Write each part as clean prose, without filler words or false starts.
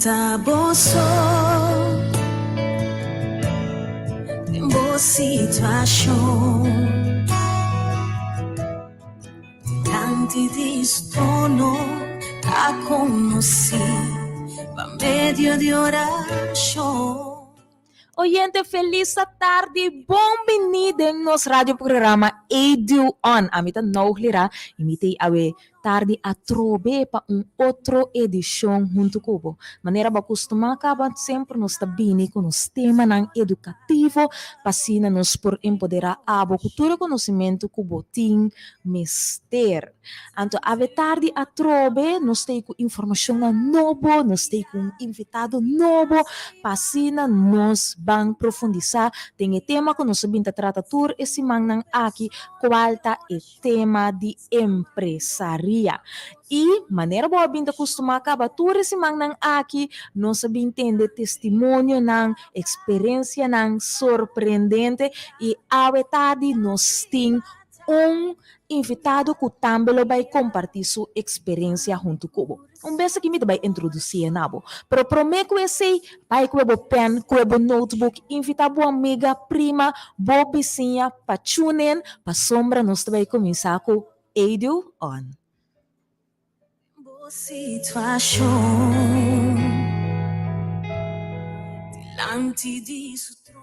Ta bo so den bo situashon. Dilanti di su trono ta konosí pa medio di orashon. Oyente felis atardi, bon bini den nos radio programa Edu On. Ami ta Nouglira y mi t'ey awe tardi atrobe pa un otro edicion hunto cu bo. Manera bo a custuma caba semper nos ta bini cu nos temanan educativo pa asina nos por empodera abo cu tur e conocimento cu bo tin mester. Anto awe tardi atrobe nos ta ku informashonnan nobo, nos ta ku un invitado nobo pa asina nos ban profundisá den e tema ku nos a bin ta trata tur e simannan aki, kual ta e tema di empresaria. I manera bo a bin ta kustumá kaba tur e simannan aki, nos a bin tende testimonionan, eksperensianan sorprendente i awe tardi nos tin un invitado ku tambe lo bai kompartí su eksperensia huntu ku bo. Un bes aki mi ta bai introdusié na bo. Pero promé ku esei, bai ku e bo pèn, ku e bo notebook, invitá bo amiga, prima, bo bisiña pa tune in, pasobra nos ta bai kuminsá ku Edu On. Bo situashon dilanti di su trono.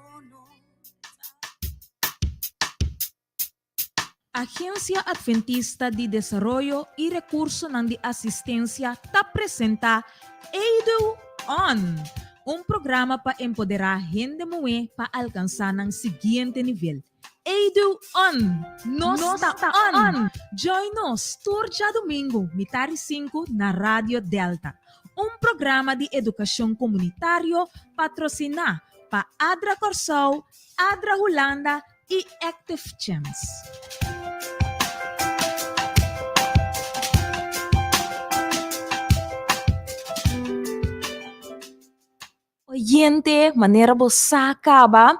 Agencia Adventista di Desaroyo y Recursonan di Asistencia ta presenta Edu On, un programa pa empodera hende muhé pa alcansa nan siguiente nivel. Edu On! Nos ta on! Join nos tur djadumingu mitari sinku na Radio Delta, un programa di educacion comunitario patrocina pa Adra Kòrsou, Adra Hulanda i Active Chance. Oyente, manera bo sa kaba,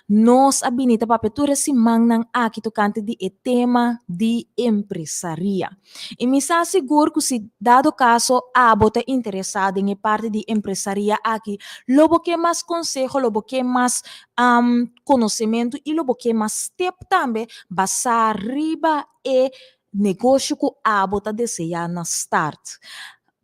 nos a bini ta papia tur e simannan aki tokante di e tema di empresaria. I mi sa sigur ku si dado kaso abo ta interesá den e parti di empresaria aki, lo bo ke mas konseho, lo bo ke mas konosementu i lo bo ke mas step tambe basá riba e negosio ku abo ta deseá na start.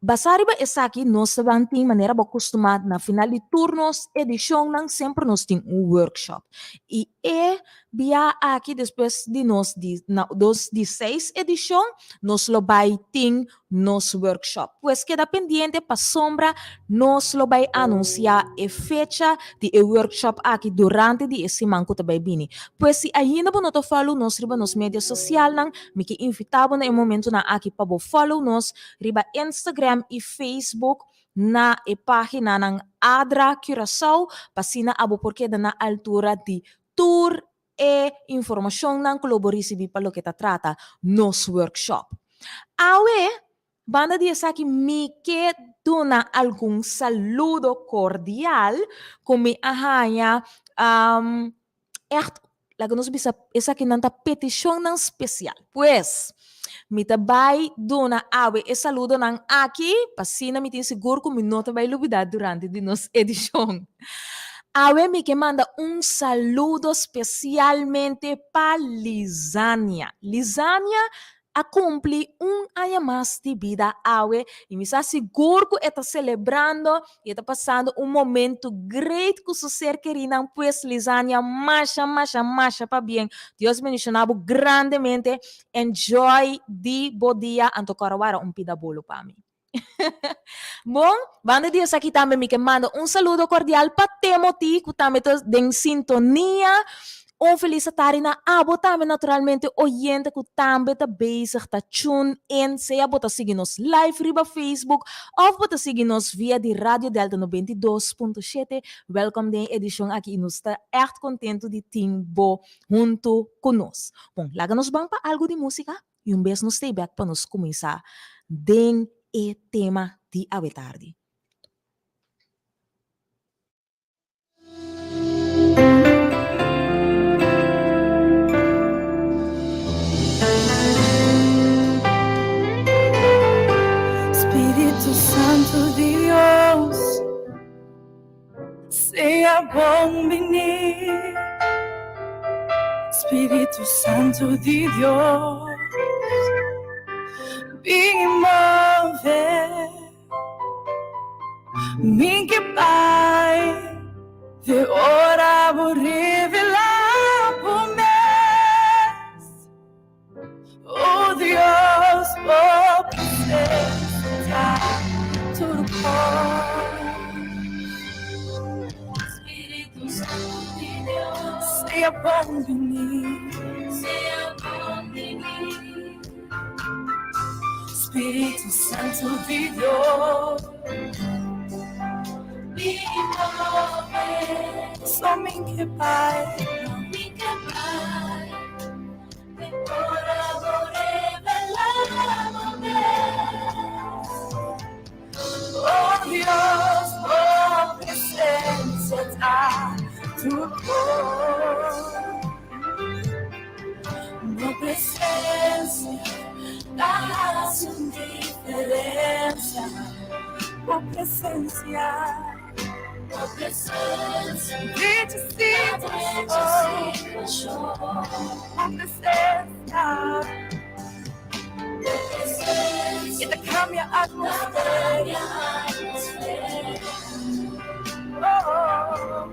Basá riba esaki nos ta ban tin manera bo kustumá na final di tur nos edishonnan semper nos tin un workshop i e bia aki despues di nos di na nos di seis edishon nos lo bai tin nos workshop. Pues keda pendiente pasobra nos lo bai anunsiá e fecha di e workshop aki durante di e siman ku ta bai bini. Pues si ainda bo no ta follow nos riba nos media sosialnan, mi ke invitá bo na e momentunan aki pa bo follow nos riba Instagram i Facebook na e paginanan Adra Curaçao pa asina abo por keda na altura di tur e informashonnan ku lo bo risibí pa loke ta trata nos workshop. Awe, banda di esaki mi ke duna algun saludo kordial ku mi a haña ègt, laga nos bisa esakinan ta petishonnan spesial. Pues, mi ta bai duna awe e saludonan aki, pa asina mi tin sigur ku mi no ta bai lubidá durante di nos edishon. Awe mi ke manda un saludo spesialmente pa Lizania. Lizania a kumpli un aña mas di bida awe i mi sa sigur ku e ta selebrando i e ta pasando un momento great ku su ser kerinan. Pues Lizania masha masha masha pabien. Dios bendiciona bo grandemente. Enjoy di bo dia anto kòrda wara un pida bolo pa mi. Bon, banda di esaki tambe mi ke manda un saludo kordial pa Timothy ku tambe ta den sintonia. Un felis atari na abo tambe naturalmente oyente ku tambe ta bezig ta tune in, sea bo ta sigui nos live riba Facebook òf bo ta sigui nos via di Radio Delta 92.7. Wèlkòm den e edishon aki i nos ta ègt kontentu di tin bo huntu ku nos. Bon, laga nos ban pa algu di músika. I un bes nos stay back pa nos kuminsá den e tema di awe tardi. Spiritu Santu Dios. Spiritu Santu di Dios, bin move. Mi ke bai te ora bo revelá bo mes. Oh Dios, bo presensia ta tur kos. Spiritu Santu di Dios, Sea bon bini. Sea bon bini. Spiritu Santu di Dios, Bin move. So mi ke bai. Mi ke bai. Te ora bo revelá bo mes. Oh Dios, bo presensia ta tur kos. Bo presensia ta hasi un diferensia. Bo presensia, Bo presensia, drecha situashon. Bo presensia, Bo presensia, e ta kambia atmosfera. Oh,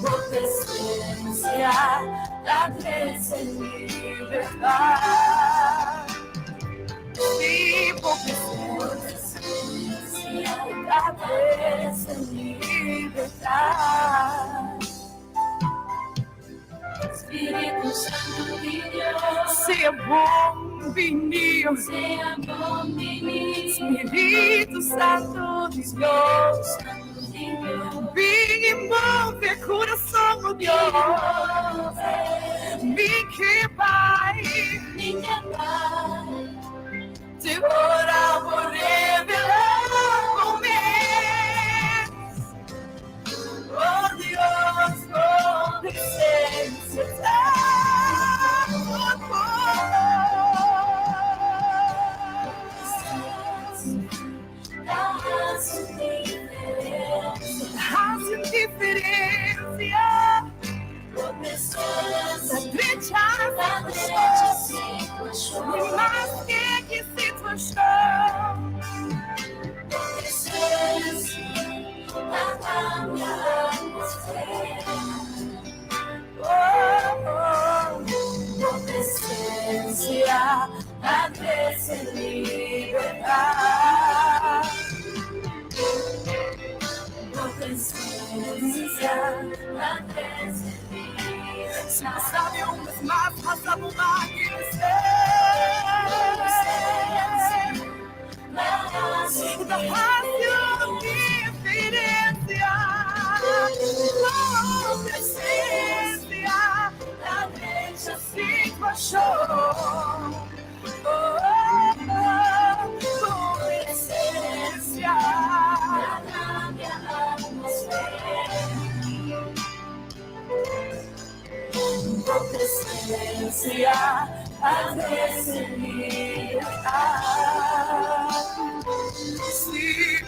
bo presensia ta trese libertat. Sí, bo presensia ta trese libertat. Spiritu Santu di Dios, Sea bon bini. Sea bon bini. Spiritu Santu di Dios, Santu di Dios, bin move kurason, Dios. Mi ke bai, Mi ke bai, te ora bo revelá bo mes. Oh Dios, bo presensia ta tur kos. Ta hasi diferensia. Hasi diferensia. Bo presensia, Drecha ta drecha situashon. Maske ki situashon. Bo presensia, ta kambia atmosfera. Oh, Bo presensia, ta trese libertat. Bo presensia, ta trese Si libertat. sabe un bes mas, pasa bo agradesé. Ta hasi Ta hasi un diferensia. Bo presensia, ta drecha situashon. Oh, bo presensia, Ta kambia atmosfera. Bo presensia, ta trese libertat. Sí,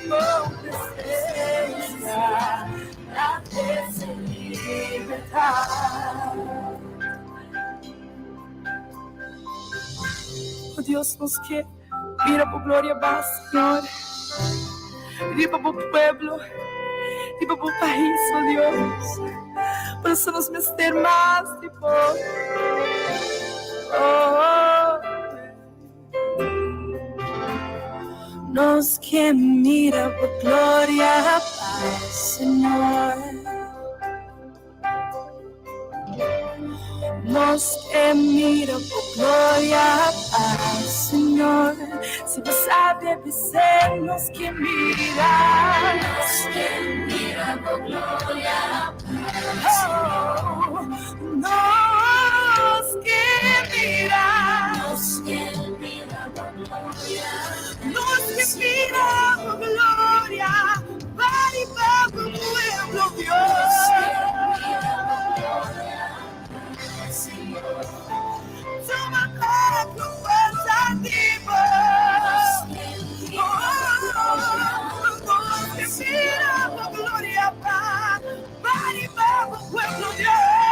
bo presensia, ta trese libertat. Oh Dios, nos ke mira bo gloria baha, Señor. Riba bo pueblo, riba bo pais, oh Dios. Por eso nos mester mas di bo. Oh, nos ke mira bo gloria baha, Señor. Nos ke mira bo gloria baha, Señor. Si bo sabi, bisa nos ke mira. Nos ke mira bo gloria. Oh, nos ke mira. Nos ke mira bo gloria. Nos ke mira bo gloria. Baha riba bo pueblo, Dios. Mira bo gloria, Señor. Tuma ku forsa di bo. Oh, nos ke mira bo gloria baha. Baha riba bo pueblo, Dios.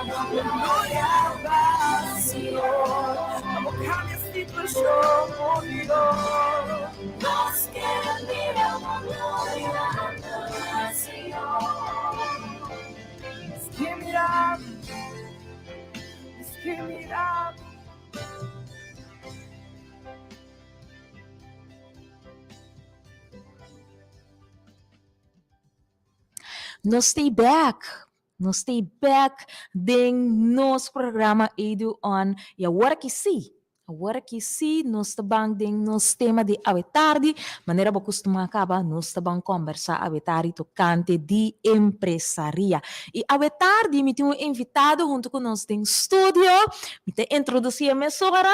Bo gloria baha, Señor. Pa bo cambia situacion, oh Dios. Nos ke mira bo gloria baha, Señor. Nos ke mira, nos ke mira. Nos stay back. Nos stay back den nos programa Edu On. Y awor aki sí, awor aki sí nos ta ban den nos tema di awe tardi. Manera bo costuma caba, nos ta ban combersa awe tardi tocante di empresaria. Y awe tardi mi tin un invitado hunto cu nos den studio. Mi ta introduci e mesora.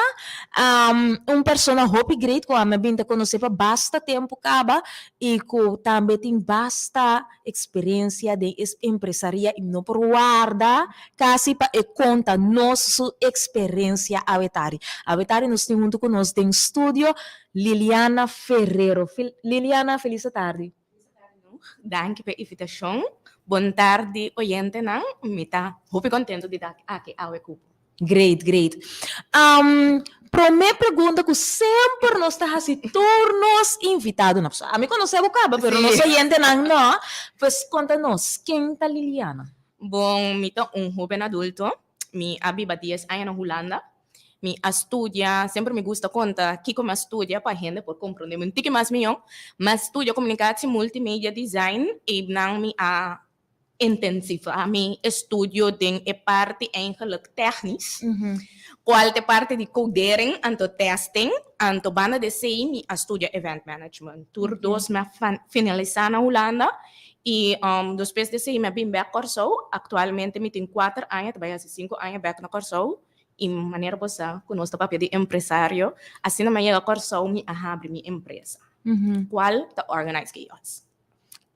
Un persona hopi great cu ami a bin ta conoce pa basta tempo caba y cu tambe tin basta experiencia den es empresaria y no por warda casi pa e conta nos su experiencia awe tardi. Awe tardi nos tin hunto cu nos den studio Liliana Ferrero. Liliana, feliz tardi. Danki pa e invitacion. Bon tardi oyentenan. Mi ta hopi contento di ta aki awe cu bo. Great, great. Um, prome pregunta cu semper nos ta haci tur nos invitadonan. Pasobra ami conoce bo caba, pero nos oyentenan no. Pues conta nos, ken ta Liliana? Bon, mi ta un hoben adulto. Mi a biba dies aña na Hulanda. Mi a studia, semper mi gusta konta kiko mi a studia pa hende por komprondé mi un tiki mas mihó. Mi a studia Communicatie Multimedia Design i nan mi a intensivá mi estudio den e parti eigenlijk technisch, kual ta e parti di codering anto testing, anto banda di esei mi a studia Event Management. Tur dos mi a finalisá na Hulanda I despues di esei mi a bin bek Kòrsou. Aktualmente mi tin kuater aña, ta bai hasi sinku aña bek na Kòrsou. I manera bo sa ku nos ta papia di empresario, asina mi a yega Kòrsou mi a habri mi empresa, kual ta Organized Chaos.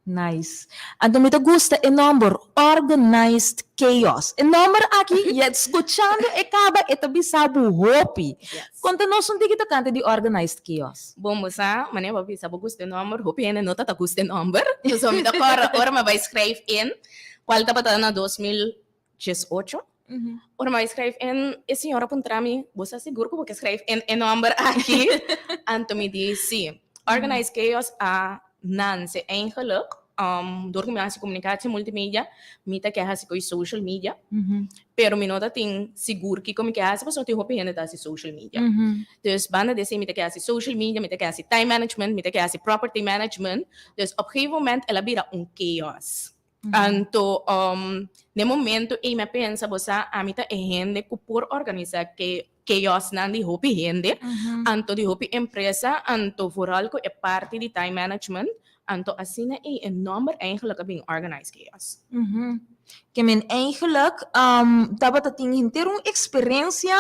Nice. Anto mi ta gusta e nòmber, Organized Chaos. E nòmber aki, ya skuchando e kaba e ta bisa bo hopi. Konta nos un tiki tokante di Organized Chaos. Bon, bo sa, manera bo a bisa bo gusta e nòmber, hopi hende no ta ta gusta e nòmber. So mi ta kòrda ora mi a bai skrijf in, kual tabata na 2018. Ora mi a bai skrijf in, e señor a puntra mi, Bo sa sigur ku bo ke skrijf in e nòmber aki? Anto mi di, Si. Organized Chaos a nanse eigenlijk dor ku mi a hasi komunikatie multimedia, mi ta ke hasi ku e social media, pero mi no ta tin sigur kiko mi ke hasi pasobra tin hopi hende ta hasi social media. Dus banda di esei mi ta ke hasi social media, mi ta ke hasi time management, mi ta ke hasi property management, dus op gegeven moment el a bira un chaos. Anto den momento ei mi a pensa bo sa ami ta e hende ku por organisa ke chaosnan di hopi hende, anto di hopi empresa, anto vooral ku e parti di time management, anto asina ei e nòmber eigenlijk a bin Organized Chaos. Ke men eigenlijk tabata tin henter un eksperensia.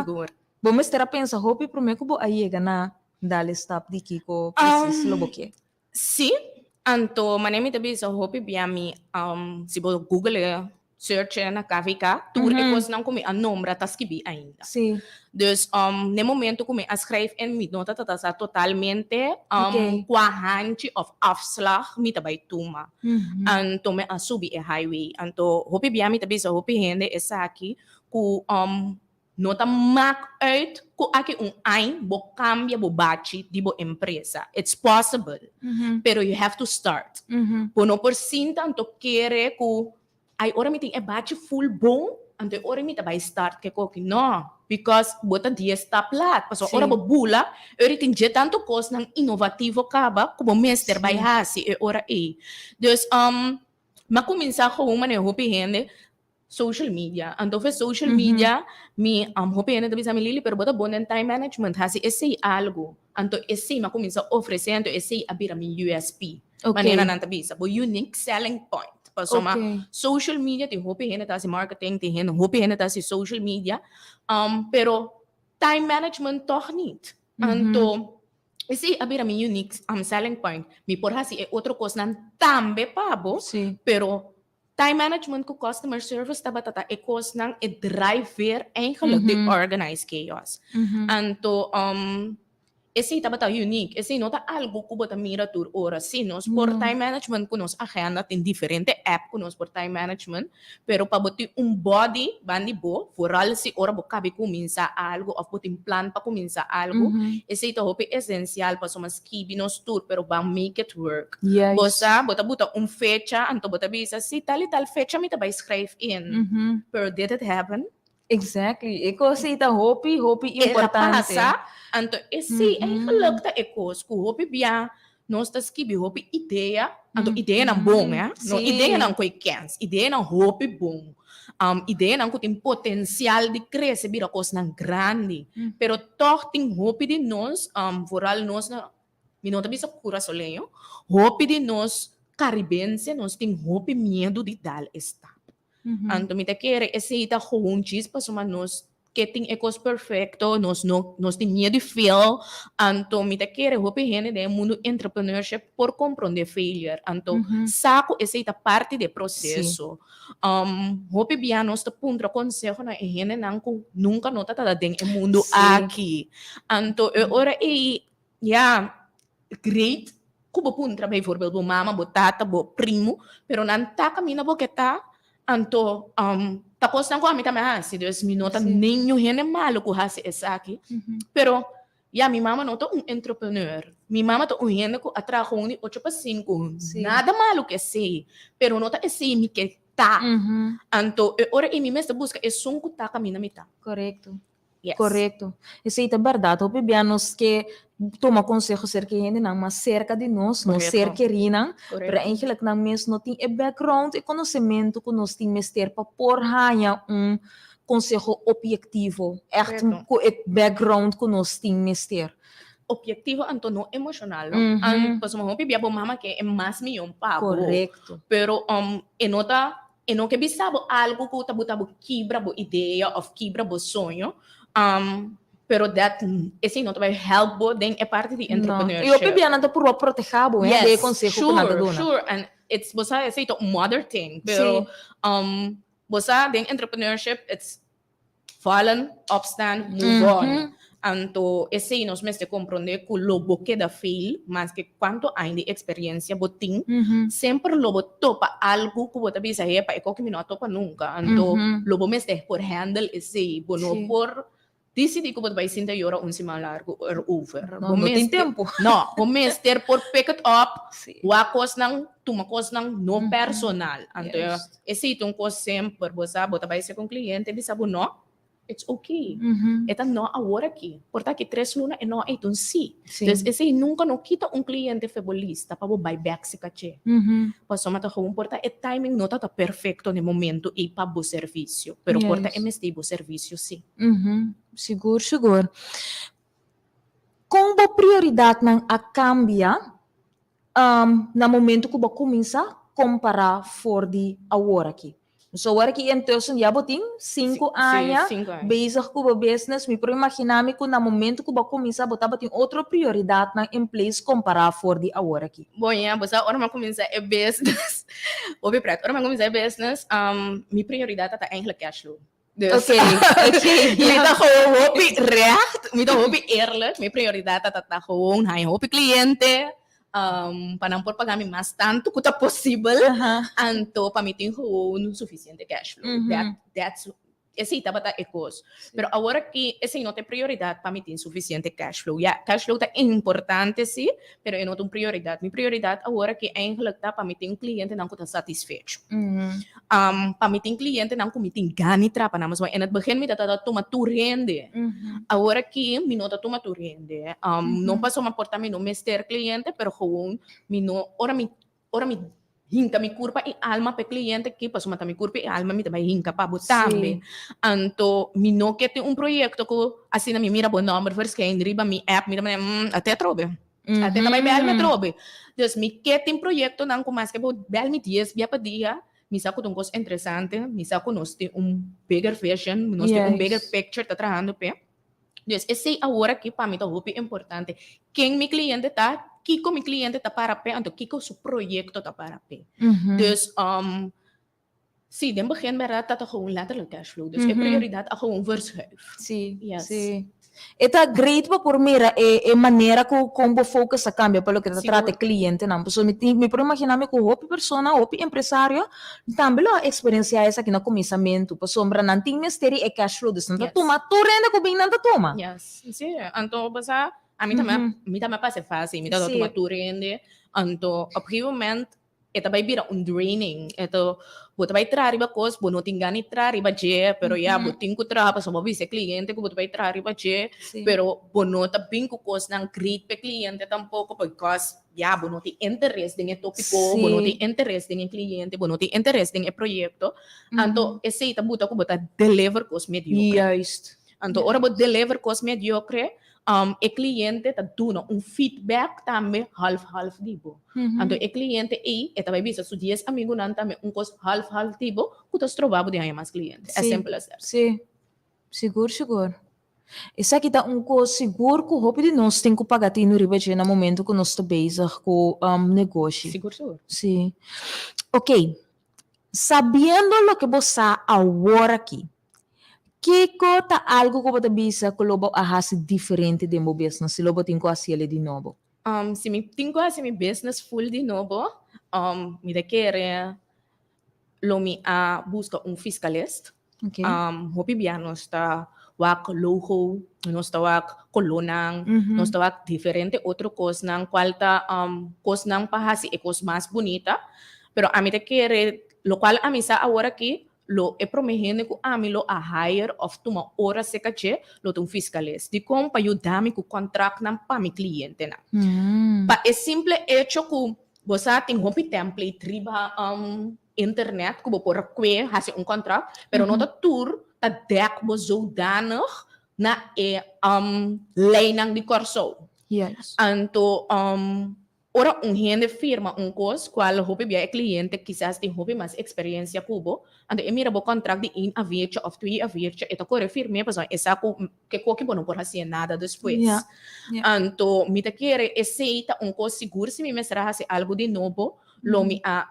Sigur. Bo mester a pensa hopi promé ku bo a yega na dal e stap di kiko presis lo bo ke. Sí, anto manera mi ta bisa hopi bia mi si bo google e search e na KVK tur e kosnan ku mi a nombra ta skibí ainda. Sí. Dus n'e momento ku mi a skrijf en mi no ta ta sa totalmente kua hanchi òf afslag mi ta bai tuma. Anto mi a subi e highway. Anto hopi bia mi ta bisa hopi hende esaki ku No ta maak uit ku aki un añ bo kambia bo bachi di bo empresa. It's possible, pero you have to start. Bo no por sinta anto kere ku ay ora mi tin e bachi full bon, anto e ora mi ta bai start ke koki. No, because bo ta dies stap laat. Pasobra ora bo bula, e ora tin dje tantu kosnan inovativo kaba ku bo mester bai hasi e ora ei. Dus, mi a kuminsá gewoon manera hopi hende Social media. Anto fe social media mi hopi hende ta bisa mi Lily pero bo ta bon den time management hasi esei algo. Anto esei mi a kuminsá ofresé anto esei a bira mi USP. Manera nan ta bisa bo unique selling point. Pasobra social media tin hopi hende ta hasi marketing tin hende hopi hende ta hasi social media pero time management tòg nit. Anto esei a bira mi unique selling point. Mi por hasi e otro kosnan tambe pa bo pero Time management ku customer service tabata ta e kosnan, e drijfveer eigenlijk di Organized Chaos. Anto, Esei tabata unique, esei no ta algu ku bo ta mira tur ora. Sí, nos por No. time management ku nos agenda, tin diferente app ku nos por time management, pero pa bo tin un body bandi bo, vooral si ora bo kabi kuminsá algu òf bo tin plan pa kuminsá algu, esei ta hopi esensial pasobra skibi nos tur, pero ban make it work. Bo sa, bo ta buta un fecha, anto bo ta bisa, sí, tal i tal fecha mi ta bai schrijf in, pero did it happen? Exactly. E kos ei ta hopi, hopi importante. E ta pasa, anto esei eigenlijk ta e kos ku hopi bia nos ta skibi hopi idea, anto ideanan bon, hè? No ideanan ku e kens, ideanan hopi bon. Ideanan ku tin potensial di krese bira kosnan grandi. Pero tòg tin hopi di nos, vooral nos na, mi no ta bisa kurasoleño, hopi di nos karibense nos tin hopi miedu di dal e stap. Anto mi ta kere esei ta gewoon djis pasobra nos ke tin e kos perfecto, nos no nos tin miedu di fail, anto mi ta kere hopi hende den e mundu entrepreneurship por comprende failure, anto sa ku esei ta parti di e proseso. Hopi bia nos ta puntra konseho na e hendenan ku nunka no ta tabata den e mundu aki, anto e ora ei ya great ku bo puntra bijvoorbeeld bo mama, bo tata, bo primo, pero nan ta kaminda bo ke ta, anto ta kosnan ku ami tambe a hasi, dus mi no ta niño hende malo ku hasi esaki, pero ya mi mama no ta un entrepreneur, mi mama ta un hende ku a traha gewoon di ocho pa sinku, nada malo ku esei, pero no ta esei mi ke ta, anto e ora ei mi mester buska esun ku ta kaminda mi ta. Korekto. Yes. Korekto. Esei ta bèrdat. Hopi bia nos ke tuma konseho serka e hendenan mas serka di nos, nos ser kerinan, pero eigenlijk nan mes no tin e background, e konosementu ku nos tin mester pa por haña un konseho obyektivo, ègt ku e background ku nos tin mester. Obyektivo anto no emoshonal, no? Pasobra hopi bia bo mama ke e mas miyon pa bo. Pero e no ta E no ke bisa bo algu ku ta buta bo kibra bo idea òf kibra bo soño, pero dat esei no ta bai help bo den e parti di entrepreneurship. No, i hopi bia nan ta purba proteha bo, he, den e konseho ku nan ta duna. Yes, sure, sure, and it's bo sa esei ta un mother thing, pero bo sa den entrepreneurship it's Fallen, opstaan, move on. Anto esei nos mester komprondé ku lo bo keda fail, maske kuantu aña di eksperensia bo tin, semper lo bo topa algu ku bo ta bisa, hepa, e koki mi no a topa nunka. Anto lo bo mester por handle esei. Bo no por disidí ku bo ta bai sinta yora un siman largu erover. No, no tin tempu. No, bo mester por pick it up, wak kosnan, tuma kosnan no personal. Anto Esei ta un kos semper, bo sa, bo ta bai ser ku un kliente e bisa bo no, it's okay. E ta no awor aki, por ta aki tres luna e no ei ta un si. Dus esei nunka no kita un kliente fe bo lista pa bo bai bek si kaché. Pasobra ta gewoon por ta e timing no ta ta perfecto na e momento ei pa bo servisio, pero por ta e mester bo servisio si. Sigur, sigur. Kon bo prioridatnan a kambia na momento ku bo kuminsá kompará for di awor aki? So awor aki intussen ya bo tin sinku aña bezig ku bo business, mi por imaginá mi ku na momento ku bo a kuminsá bo tabatin otro prioridatnan in place kompará for di awor aki. Bon ya, bo sa ora mi a kuminsá e business, hopi pret, ora mi a kuminsá e business mi prioridat ta eigenlijk cash flow. Dus, Oké, oké, mi ja. ta gewoon hopi recht, mi ta hopi eerlijk. Mi prioridad ta ta gewoon haña hopi cliente, pa nan por paga mi mas tantu ku ta posibel. Anto pa mi tin gewoon suficiente cash flow. That's, esei tabata e kos. Pero awor aki esei no ta e prioridad pa mi tin suficiente cash flow. Ya, cash flow ta importante si, pero e no ta un prioridad. Mi prioridad awor aki eigenlijk ta pa mi tin clientenan ku ta satisfecho. Pa mi tin clientenan ku mi tin gana di trapa nan. Pasobra en het begin mi tabata tuma tur hende. Awor aki mi no ta tuma tur hende. No pasobra por ta mi no mester cliente, pero gewoon mi no, ora mi, ora mi hinka mi kurpa i alma pa e cliente aki, pasobra ta mi kurpa i alma mi ta bai hinka pa bo tambe. Anto mi no ke tin un proyekto ku asina mi mira bo nòmber verschijn riba mi app, mi ta manda, ate atrobe. Ate ta bai bèl mi atrobe. Dus mi ke tin proyektonan ku maske bo bèl mi dies bia pa dia, mi sa ku ta un kos interesante, mi sa ku nos tin un bigger vision, nos tin un bigger picture ta trahando p'e. Dus esei awor aki pa mi ta hopi importante. Ken mi cliente ta, kiko mi cliente ta para p'e, anto kiko su proyecto ta para p'e. Dus si, den begin berdad ta ta gewoon letterlijk cash flow. Dus e prioridad a gewoon verschuif. Sí, Yes. sí. E ta great pa por mira e e manera ku kon bo focus a kambia pa loke ta trata e klientenan. Pasobra mi tin mi por imagina mi ku hopi persona, hopi empresario tambe lo a eksperensiá esaki na kuminsamentu pasobra nan tin mester di e cash flow dus nan ta tuma tur hende ku bin nan ta tuma. Yes. Si, anto bo sa ami tambe mi tambe a pasa e fase, mi tabata tuma tur hende anto op gegeven moment E ta bai bira un draining. E ta, bo ta bai traha riba kos, bo no tin gana di traha riba dje, pero ya, bo tin ku traha pasobra bo a bisa e kliente ku bo ta bai traha riba dje, pero bo no ta bin ku kosnan great pa e kliente tampoko, because ya, bo no tin interes den e topiko, bo no tin interes den e kliente, bo no tin interes den e proyekto. Anto esei ta buta ku bo ta deliver kos mediokre. Anto ora bo deliver kos mediokre, E cliente ta duna un feedback tambe half half di bo. Anto e cliente ei e ta bai bisa su dies amigunan tambe un kos half half di bo ku ta stroba bo di haña mas cliente. As simple as that. Sí, sigur sigur. Esaki ta un kos sigur ku hopi di nos tin ku paga tinu riba dje na momento ku nos ta bezig ku negoshi. Sigur sigur. Sí. Oké, sabiendo loke bo sa awor aki, Kiko ta algu ku bo ta bisa ku lo bo a hasi diferente den bo business si lo bo tin ku hasiel di nobo? Si mi tin ku hasi mi business full di nobo, mi ta kere lo mi a buska un fiskalist. Hopi bia nos ta wak logo, nos ta wak kolónan, nos ta wak diferente otro kosnan kual ta kosnan pa hasi e kos mas bunita. Pero ami ta kere lokual ami sa aworakí Lo e prome hende ku ami lo a hire òf tuma ora seka dje lo ta un fiskales. Dikon? Pa yuda mi ku kontraktnan pa mi klientenan. Pa e simple echo ku bo sa tin hopi template riba internet ku bo por a kue hasi un kontrakt, pero no ta tur ta dèk bo zodanig na e leinan di Kòrsou. Anto Ora un hende firma un kos kual hopi bia e kliente kisas tin hopi mas eksperensia ku bo, anto e mira bo kontrakt di un aviertje òf twee aviertje, e ta kore firm'é pasobra e sa ku ke koki bo no por hasié nada despues. Anto mi ta kere esei ta un kos sigur si mi mester a hasi algu di nobo lo mi a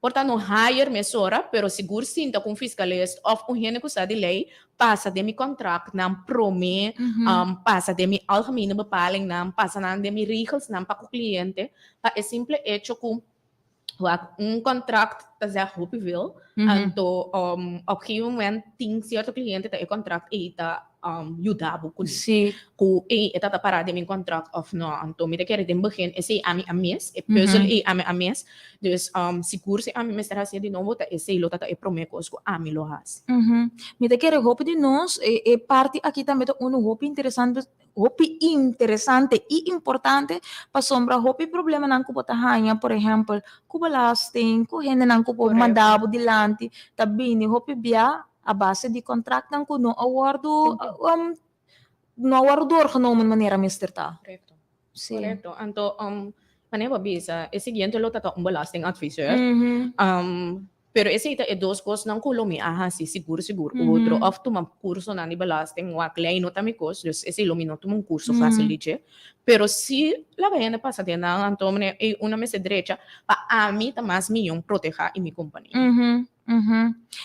Por ta no hire mesora, pero sigur sinta ku un fiskalist òf un hende ku sa di lei pasa den mi kontraktnan promé, pasa den mi algemene bepalingnan, pasa nan den mi regelsnan pa ku kliente, pa e simple echo ku wak un kontrakt ta zèg hopi veel, anto op gegeven moment tin sierto kliente ta e kontrakt ei ta yuda bo kuné. Ku ei e ta ta pará den mi kontrakt òf no. Anto mi ta kere den begin esei ami a mis, e pùzel ei ami a mis. Dus sigur si ami mester hasié di nobo ta esei lo ta ta e promé kos ku ami lo hasi. Mi ta kere hopi di nos e parti aki tambe ta unu hopi interesante hopi interesante i importante pasobra hopi problemanan ku bo ta haña por ehèmpel ku belasting, ku hendenan ku por manda bo dilanti ta bini hopi bia a base di kontraktnan ku no a wòrdu no a wòrdu doorgenomen manera mester ta. Korekto. Sí. Korekto. Anto, manera bo a bisa, e siguiente lo ta ta un belastingadviseur. Pero esei ta e dos kosnan ku lo mi a hasi sigur sigur. Otro, òf tuma kursonan di belasting, wak lei no ta mi kos, dus esei lo mi no tuma un kurso fásil di dje. Pero si laga hende pasa den nan, anto manera ei una mester drecha, pa ami ta mas miyon protehá i mi kompania.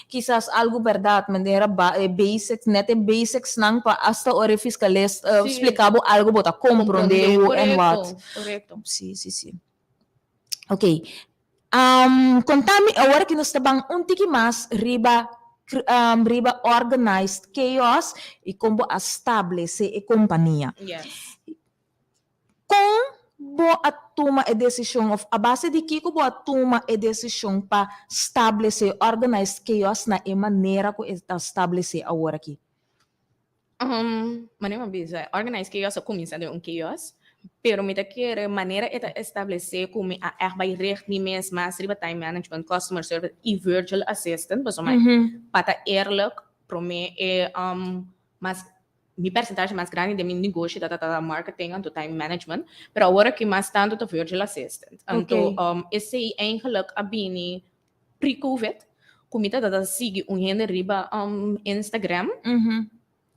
Kisas algu bèrdat, manera ba e basics, nèt e basicsnan pa asta ora e fiskalist splika bo algu bo ta komprondé hoe en wat. Korekto. Sí, sí, sí. Ok. Konta mi awor ki nos ta ban un tiki mas riba riba Organized Chaos i kon bo a stablesé e kompania. Yes. Kon bo a tuma e desishon òf a base di kiko bo a tuma e desishon pa stablesé Organized Chaos na e manera ku e ta stablesé aworakí? Manera mi a bisa, Organized Chaos a kuminsá den un chaos, pero mi ta kere manera e ta establesé ku mi a ègt bai richt mi mes mas riba time management, customer service i virtual assistant, pasobra pa ta eerlijk, promé e mas Mi percentahe mas grandi den mi negoshi ta ta marketing anto time management, pero awor aki mas tanto ta virtual assistant. Anto esei eigenlijk a bini pre-covid, ku mi ta ta sigui un hende riba Instagram,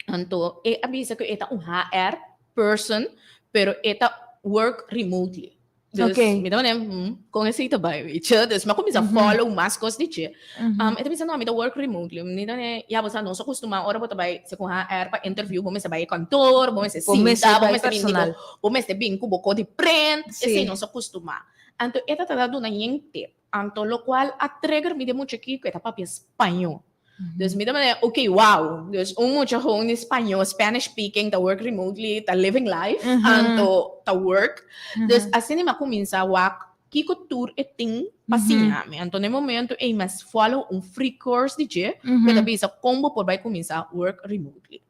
anto e a bisa ku e ta un HR person, pero e ta work remotely. Dus Oké. mi ta manera, kon esei ta bai, weet je. Dus mi a kuminsá follow mas kos di dje. E ta bisa, no, mi ta work remotely. Mi ta manera, ya, bo sa, nos a kustumá ora bo ta bai segun HR pa interview, bo mester bai e kantoor, bo mester Bo mester sinta, bo bai mester bin di bo, personal. bo mester bin ku bo kos di print. Esei nos a kustumá. Anto e ta trata duna yen tip. Anto lokual a trigger mi den mucha aki ku e ta papia spañó. Dus mi ta manera, ok, wow. Dus un mucha gewoon di spañó, Spanish speaking, ta work remotely, ta living life, anto ta work. Dus asina mi a kuminsá wak kiko tur e tin pa siña mi. Anto na e momento ei mi a follow un free course di dje, ku ta bisa kon bo por bai kuminsá work remotely.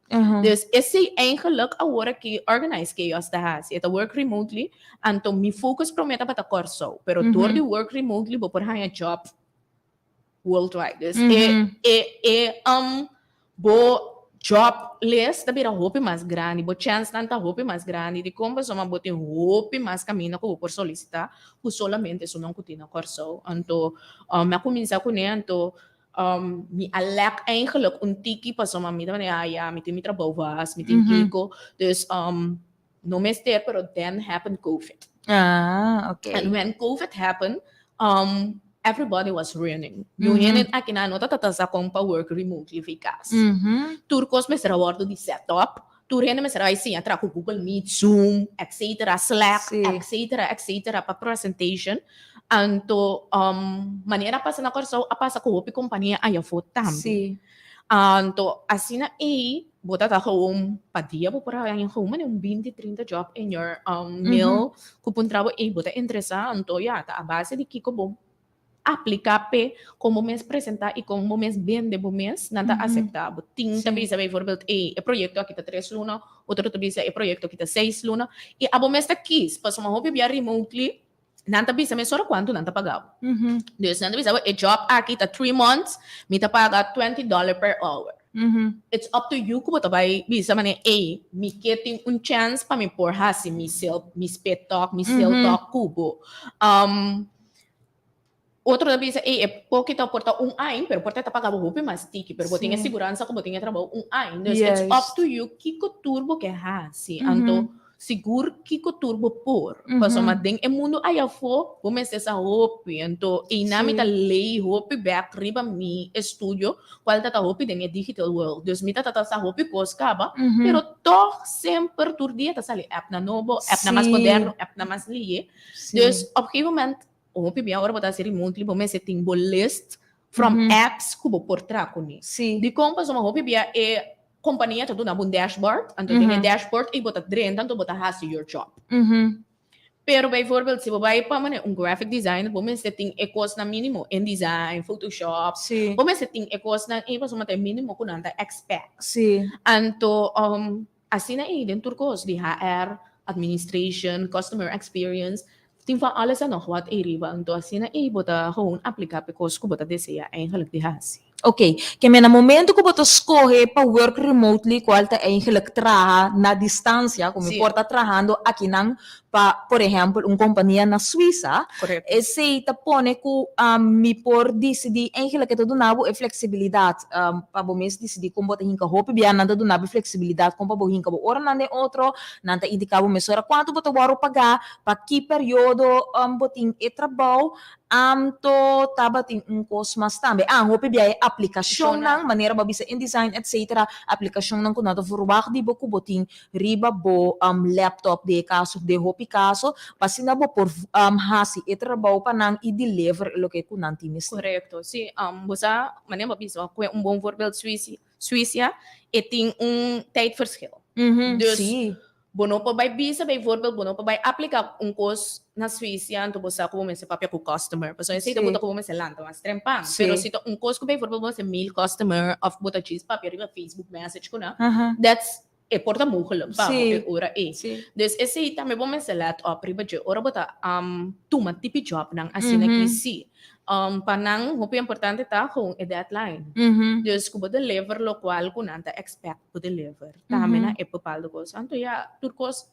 Dus esei eigenlijk awor aki Organized Chaos ta hasi. E ta work remotely, anto mi focus promé tabata Kòrsou, pero dor di work remotely bo por haña job worldwide. Dus e e e um bo job list ta bira hopi mas grandi, bo chensnan ta hopi mas grandi dikon pasobra bo tin hopi mas kaminda ku bo por solisitá ku solamente esunnan ku tin na Kòrsou. Anto mi a kuminsá kuné anto mi a lèk eigenlijk un tiki pasobra mi ta manera ah ya mi tin mi trabou vast, mi tin kiko, dus no mester pero then happened covid. Ah, okay. And when covid happened, everybody was running. Niun hende aki nan no tabata sa kon pa work remotely fi kas. Tur kos mester a wòrdu di set up. Tur hende mester a bai siña traha ku Google Meet, Zoom, etcetera, Slack, etcetera, etcetera pa presentation. Anto manera a pasa na Kòrsou a pasa ku hopi kompania ayafó tambe. Anto asina ei bo ta ta gewoon pa dia bo por haña gewoon manera un binti, trinta job in your mail ku puntra bo ei bo ta interesá anto ya ta a base di kiko bo apliká p'e kon bo mes presentá i kon bo mes bende bo mes nan ta aseptá bo. Tin ta bisa bijvoorbeeld ei e proyekto aki ta tres luna otro ta bisa e proyekto aki ta seis luna i abo mes ta kis pasobra hopi bia remotely Nan ta bisa mesora kuantu nan ta paga bo. Dus nan ta bisa bo e job aki ta 3 months, mi ta paga $20 per hour. It's up to you ku bo ta bai bisa manera, ey, mi ke tin un chance pa mi por hasi mi sale, mi spit talk, mi sale talk ku bo. Otro ta bisa, ey, e poki ta por ta un aña, pero por ta e ta paga bo hopi mas tiki, pero bo tin e siguransa ku bo tin e trabou un aña. Dus it's up to you kiko tur bo ke hasi. Anto sigur kiko tur bo por. Pasobra den e mundu ayafó bo mester sa hopi. Anto einan mi ta lei hopi bek riba mi estudio kual ta ta hopi den e digital world. Dus mi ta ta sa hopi kos kaba, pero tòg semper tur dia ta sali appnan nobo, appnan mas moderno, appnan mas lihe. Dus op gegeven moment Hopi bia ora bo ta hasi remotely bo mester tin bo list from apps ku bo por traha kuné. Dikon? Pasobra hopi bia e kompania ta duna bo un dashboard, anto den e dashboard ei bo ta drenta anto bo ta hasi your job. Pero bijvoorbeeld si bo bai pa manera un graphic designer bo mester tin e kosnan minimo, InDesign, Photoshop, bo mester tin e kosnan ei pasobra ta e minimo ku nan ta expect. Anto asina ei den tur kos di HR, administration, customer experience, tin van alles en nog wat ei riba. Anto asina ei bo ta gewoon aplica p'e kos ku bo ta desea eigenlijk di hasi. Ok, ke men na momento ku bo ta skohe pa work remotely kual ta eigenlijk traha na distansia, ku mi por ta trahando akinan pa por ehèmpel un kompania na Suisa, esei ta pone ku mi por disidí, eigenlijk e ta duna bo e fleksibilidat pa bo mes disidí kon bo ta hinka. Hopi bia nan ta duna bo e fleksibilidat kon pa bo hinka bo oranan den otro, nan ta indiká bo mesora kuantu bo ta wòrdu pagá, pa ki periodo bo tin e trabou. Anto tabatin un kos mas tambe. Ah, hopi bia e aplikashonnan, manera bo a bisa InDesign etcetera, aplikashonnan ku nan ta verwagt di bo ku bo tin riba bo laptop den e kaso, den hopi kaso, pa asina bo por hasi e trabou pa nan i deliver e loke ku nan tin mester. Korekto, si. Bo sa, manera bo a bisa, ku e un bon voorbeeld Suisia, Suisia e tin un tijdverschil. Dus bo no por bai bisa, bijvoorbeeld, bo no por bai apliká un kos na Suisia, anto bo sa ku bo mester papia ku customer. Pasobra esei ta bo ta ku bo mester lanta mas trempan. Pero si ta un kos ku bijvoorbeeld bo mester mail customer òf bo ta djis papia riba Facebook message ku nan, that's E por ta mogelijk pa bo e ora ei. Dus esei tambe bo mester let op riba dje ora bo ta tuma tipi jobnan asina ki si. Pa nan hopi importante ta gewoon e deadline. Dus ku bo deliver lokual ku nan ta expect bo deliver. Tambe na e bepaalde kos. Anto ya tur kos.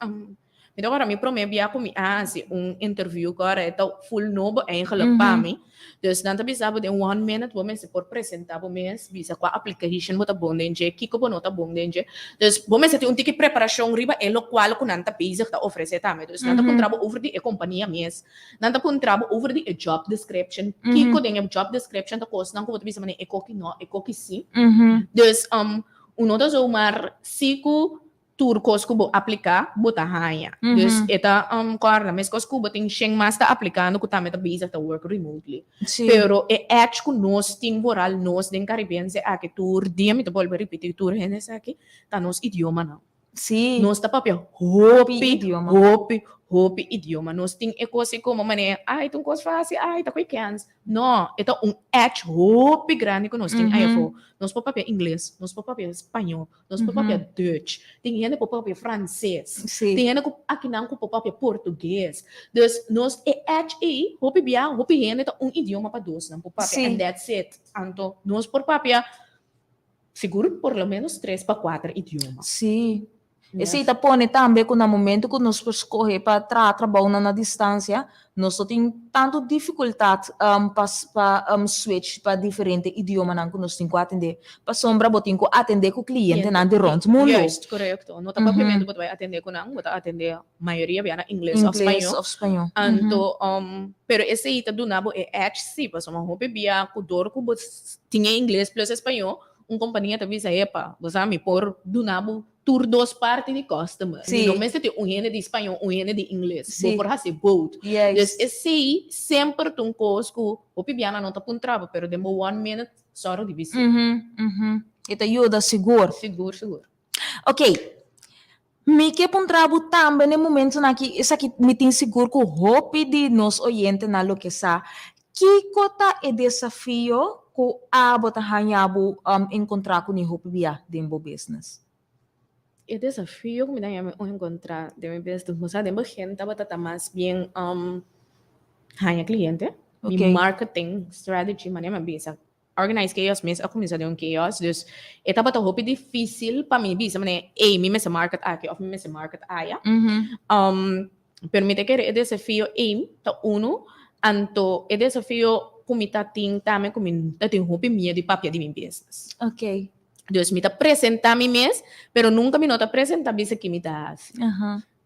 Mi ta kòrda mi promé bia ku mi a hasi un interview ku ora e ta full nobo eigenlijk pa mi. Dus nan ta bisa bo den one minute bo mester por presentá bo mes, bisa kua application bo ta bon den dje, kiko bo no ta bon den dje. Dus bo mester tin un tiki preparashon riba e lokual ku nan ta bezig ta ofresé tambe. Dus nan ta puntra bo over di e kompania mes, nan ta puntra bo over di e job description, kiko den e job description ta kosnan ku bo ta bisa manera e koki no, e koki si. Dus un no ta zomaar si ku Tur kos ku bo apliká, bo ta haña. Dus e ta kòrda, meskos ku bo tin shen mas ta aplikando ku tambe ta bezig ta work remotely. Pero e edge ku nos tin vooral nos den Karibense aki tur dia mi ta bolbe ripití tur hende esaki, ta nos idiomanan. Nos ta papia hopi, hopi, hopi idioma. Nos tin e kos ei komo manera, ai ta un kos fásil, ai ta koe kèns. No, e ta un edge hopi grandi ku nos tin ei afó. Nos por papia ingles, nos por papia spañó, Nos por papia Dutch, tin hende por papia Franses, tin hende ku akinan ku por papia Portugues. Dus nos e edge ei, hopi bia, hopi hende ta un idioma pa dos nan por papia and that's it. Anto nos por papia sigur por lo menos tres pa kuater idioma. Sí. Esei ta pone tambe ku na momento ku nos por skohe pa traha trabounan na distansia, Nos no tin tantu difikultat pa pa switch pa diferente idiomanan ku nos tin ku atendé, pasobra bo tin ku atendé ku klientenan di rònt mundu. Juist, korekto. No ta papiamentu bo ta bai atendé ku nan, bo ta atendé mayoria bia na ingles òf spañó. Ingles òf spañó. Anto, pero esei ta duna bo e edge sí, pasobra hopi bia ku dor ku bo tin e ingles plus e spañó, un kompania ta bisa, epa, bo sa mi por duna bo Tur dos parti di customer. Sí. No mester tin un hende di spañó, un hende di ingles. Sí. Bo por hasi both. Juist. Dus esei semper ta un kos ku hopi biaha no ta puntra bo, pero den bo one minute sòru di bis'é. Mhm, mhm. E ta yuda sigur. Sigur, sigur. Ok. Mi ke puntra bo tambe na e momentunan aki, esaki mi tin sigur ku hopi di nos oyentenan lo ke sa, Kiko ta e desafio ku abo ta haña bo enkontrá ku ni hopi bia den bo business? E desafio ku mi ta haña mi enkontrá den mi business, bo sa den begin tabata ta mas bien haña kliente, mi marketing strategy manera mi a bisa organize chaos mes a kuminsá den un chaos, dus e tabata hopi difísil pa mi bisa manera ey mi mester market aki òf mi mester market aya. Pero mi ta kere e desafio ey ta unu, anto e desafio ku mi ta tin tambe ku mi ta tin hopi miedu di papia di mi business. Dus mi ta presentá mi mes, pero nunka mi no ta presentá bisa ki mi ta hasi.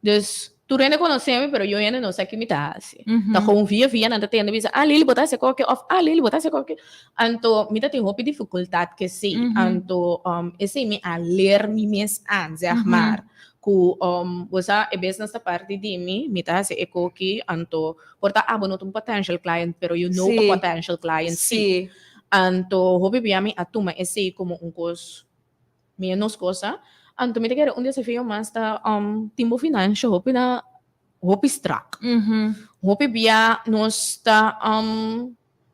Dus tur hende konosé mi, pero yo hende no sa ki mi ta hasi. Ta gewoon via via nan ta tende bisa, ah Lily bo ta hasi koke òf ah Lily bo ta hasi koke. Anto mi ta tin hopi difikultat ku esei. Anto esei mi a leer mi mes aan, zeg maar. Ku bo sa e business ta parti di mi, mi ta hasi e koki, anto por ta abo no ta un potential client, pero you know a potential client si. Anto hopi bia mi a tuma esei komo un kos menos cosa. Anto mi ta kere un desafio mas ta tin bo finansha hopi na hopi strak. Hopi bia nos ta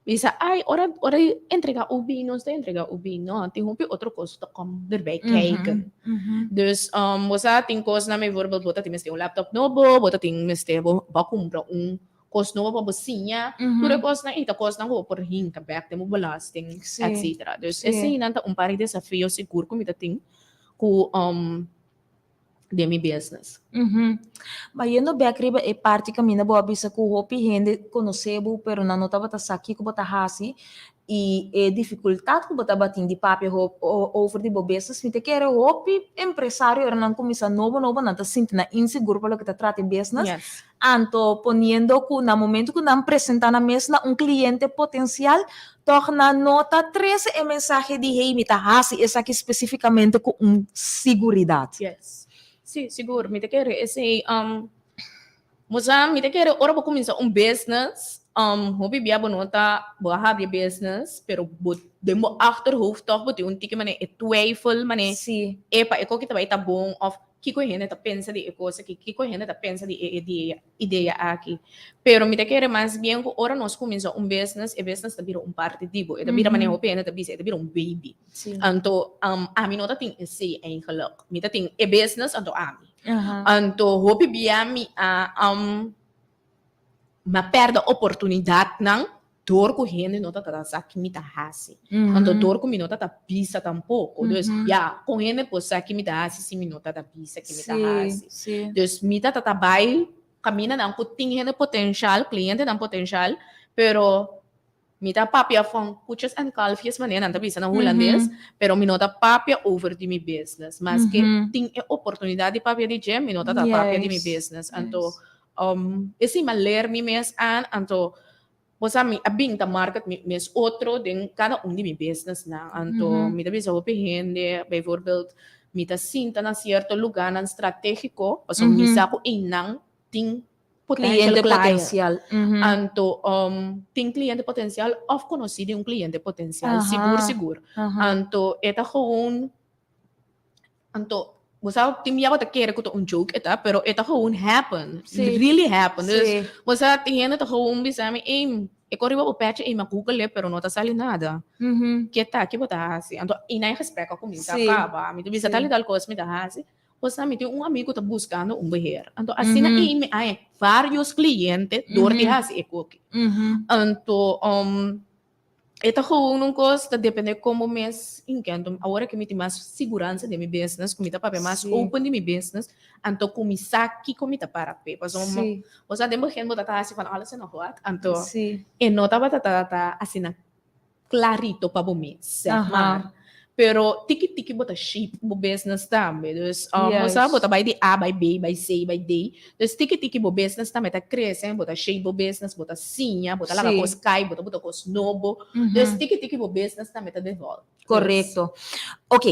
bisa ay ora ora entrega UB nos ta entrega UB. No, tin hopi otro kos ta kom erbij kijken. Dus bo sa tin kosnan bijvoorbeeld bo ta tin mester un laptop nobo, bo ta tin mester bo a kumpra un kos nobo pa bo siña, tur e kosnan ei ta kosnan ku bo por hinka bèk den bo belasting, etcetera. Dus eseinan ta un par di desafio sigur ku mi ta tin ku den mi business. Bayendo bèk riba e parti kaminda bo a bisa ku hopi hende konosé bo pero nan no tabata sa kiko bo ta hasi i e difikultat ku bo tabatin di papia over di bo business, mi ta kere hopi empresario ora nan kuminsá nobo nobo nan ta sinti nan insegur pa loke ta trata e business. Anto poniendo ku na momento ku nan presentá nan mes na un kliente potensial, tòg nan no ta trese e mensahe di hey mi ta hasi esaki spesífikamente ku un siguridat. Yes. Sí, sigur. Mi ta kere esei. Bo sa, mi ta kere ora bo kuminsá un business, hopi bia bo no ta, bo a habri e business, pero bo den bo achterhoofd tòg bo tin un tiki manera e twijfel, manera epa e koki ta bai ta bon òf kiko e hende ta pensa di e kos aki, kiko e hende ta pensa di e idea idea aki. Pero mi ta kere mas bien ku ora nos kuminsá un business, e business ta bira un parti di bo, e ta bira manera hopi hende ta bisa, e ta bira un baby. Anto ami no ta tin esei eigenlijk, mi ta tin e business anto ami. Anto hopi bia mi a mi a pèrdè oportunidatnan Door ku hende no ta ta sa ki mi ta hasi. Anto door ku mi no ta ta bisa tampoko. Dus ya, kon hende por sa ki mi ta hasi si mi no ta ta bisa ki mi ta hasi? Dus mi ta ta bai kamindanan ku tin hende potenshal, klientenan potenshal, pero mi ta papia van koetjes en kalfjes manera nan ta bisa na hulandes, pero mi no ta papia over di mi business. Maske tin e oportunidat di papia di dje, mi no ta ta papia di mi business. Anto esei mi a leer mi mes aan, anto Bo sa mi a bin ta market mi mes otro den kada un di mi businessnan. Anto mi ta bisa hopi hende, bijvoorbeeld mi ta sinta na cierto lugarnan strategico, pasobra mi sa cu einan tin potential Cliente client. potencial. Anto tin cliente potencial of conoci di un cliente potencial, sigur sigur. Anto e ta gewoon Anto, bo sa, tin bia bo ta kere ku ta un joke e ta, pero e ta gewoon happen. Sí. Really happen. Dus, Sí. bo sa, tin hende ta gewoon bisa mi, ey, e kor riba bo pechi, ey, mi a google e, pero no ta sali nada. Ke ta, ke bo ta hasi? Anto, ei na e gesprek a kuminsá kaba. Mi ta bisa tal i tal kos mi ta hasi. Bo sa, mi tin un amigu ta buskando un beheer. Anto, asina ei mi haña varios kliente dor di hasi e koki. Anto, E ta gewoon un kos, ta depende kon bo mes inkento. Awor aki mi tin mas siguransa den mi business, ku mi ta papia mas open di mi business, anto ku mi sa kiko mi ta para p'e. Pasobra bo sa den begin bo ta ta hasi van alles en nog wat, anto e no tabata ta asina klarito pa bo mes, sèg maar. Pero tiki tiki bo ta shape bo business tambe. Dus bo sa bo ta bai di A bai B bai C bai D. Dus tiki tiki bo business tambe ta crece, bo ta shape bo business, bo ta siña, bo ta laga cos cay, bo ta buta cos nobo. Dus tiki tiki bo business tambe ta devolve. Correcto. Ok,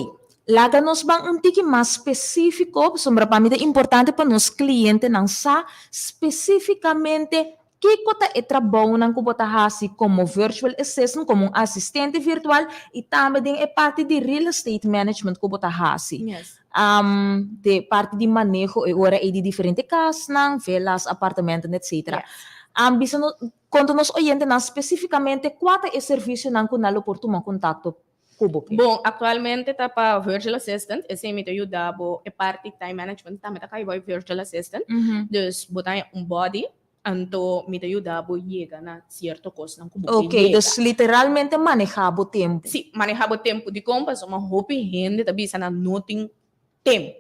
laga nos ban un tiki mas specifico, pasobra pa mi ta importante pa nos clientenan sa specificamente Kiko ta e trabounan ku bo ta hasi komo virtual assistant, komo un asistente virtual i tambe den e parti di real estate management ku bo ta hasi? De parti di maneho e ora ei di diferente kasnan, villas, apartamenten, etcetera. Bisa nos, konta nos oyentenan spesifikamente kua ta e servisionan ku nan lo por tuma kontakto ku bo ke. Bon, aktualmente ta pa virtual assistant, esei mi ta yuda bo e parti time management tambe ta kai bo e virtual assistant. Dus bo ta haña un body, anto mi ta yuda bo yega na sierto kosnan ku bo ke Oké, yega. dus literalmente manehá bo tempu. Sí, manehá bo tempu. Dikon? Pasobra hopi hende ta bisa nan no tin tempu.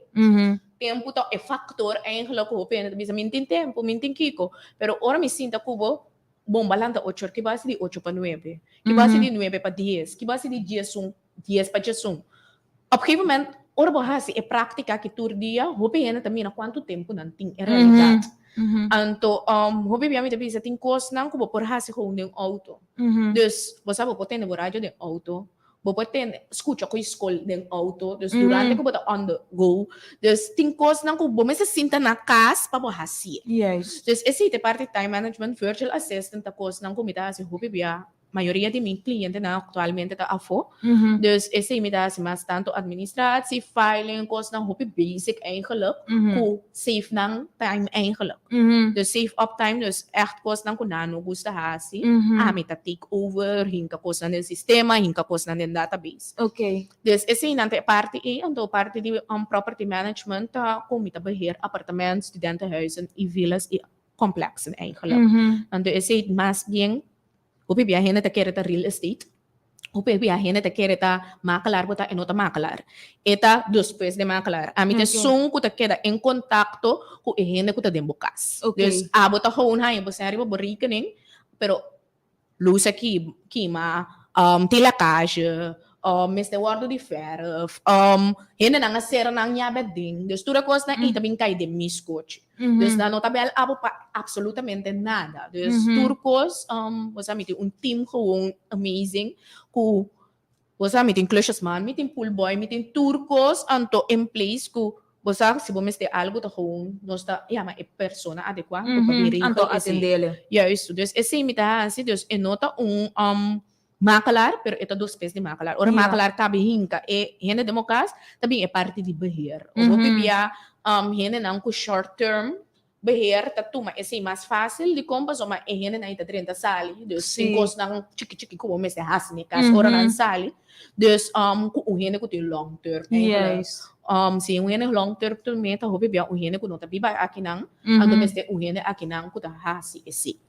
Tempu ta e faktor eigenlijk ku hopi hende ta bisa mi no tin tempu, mi no tin kiko. Pero ora mi sinta ku bo, Bon, ba lanta ocho or, ki basi di ocho pa nuebe? Ki basi di nuebe pa dies? Ki basi di diesun, dies pa diesun? Op gegeven moment, ora bo hasi e práktika aki tur dia, hopi hende ta mira kuantu tempu nan tin en realidat. Anto, hopi bia mi ta bisa tin kosnan ku bo por hasi gewoon den outo. Dus, bo sa bo por tende bo radio den outo, Bo por tende, scucha cu e scol den auto, dus durante cu bo ta on the go. Dus tin cosnan cu bo mester sinta na cas pa bo hacié. Dus esey ta e parti time management, virtual assistant ta cosnan cu mi ta haci hopi bia. Mayoria di mi clientenan actualmente ta afo. Dus esey mi ta haci mas tanto administratie, filing, cosnan hopi basic eigenlijk cu save nan time eigenlijk. Dus save up time, dus echt kosnan ku nan no gusta hasi, ami ta take over, hinka kosnan den sistema, hinka kosnan den database. Dus eseinan ta e parti ei, anto parti di property management ta kon mi ta beheer apartement, studentenhuizen i villas i complexen eigenlijk. Anto esei mas bien Hopi bia hende ta kere ta real estate, hopi bia hende ta kere ta makelaar bo ta e no ta makelaar. E ta despues den makelaar. Ami ta esun ku ta keda en kontakto ku e hende ku ta den bo kas. Dus abo ta gewoon haña bo sèn riba bo rekening, pero lus a kima, tin lekage, mester wòrdu di fèrf, hendenan a sera nan yabe aden. Dus tur e kosnan ei ta bin kai den mi skochi. Dus nan no ta bel abo pa absolutamente nada. Dus tur kos, bo sa mi tin un team gewoon amazing ku bo sa mi tin klusjesman, mi tin poolboy, mi tin tur kos anto in place ku bo sa si bo mester algu ta gewoon nos ta yama e persona adekua pa bin regel Anto esei. atendele. Juist, dus esei mi ta hasi, dus e no ta un Makelaar, pero e ta dos pes di makelaar. Ora makelaar kabe hinka e hende den bo kas, ta bin e parti di beheer. Ora bo pibia hendenan ku short term beheer ta tuma esei mas fásil dikon pasobra e hendenan ei ta drenta sali, dus tin kosnan chiki chiki ku bo mester hasi na e kas ora nan sali. Dus ku un hende ku tin long term eigenlijk. Si un hende long term ta ta hopi bia un hende ku no ta biba akinan, anto mester un hende akinan ku ta hasi esei.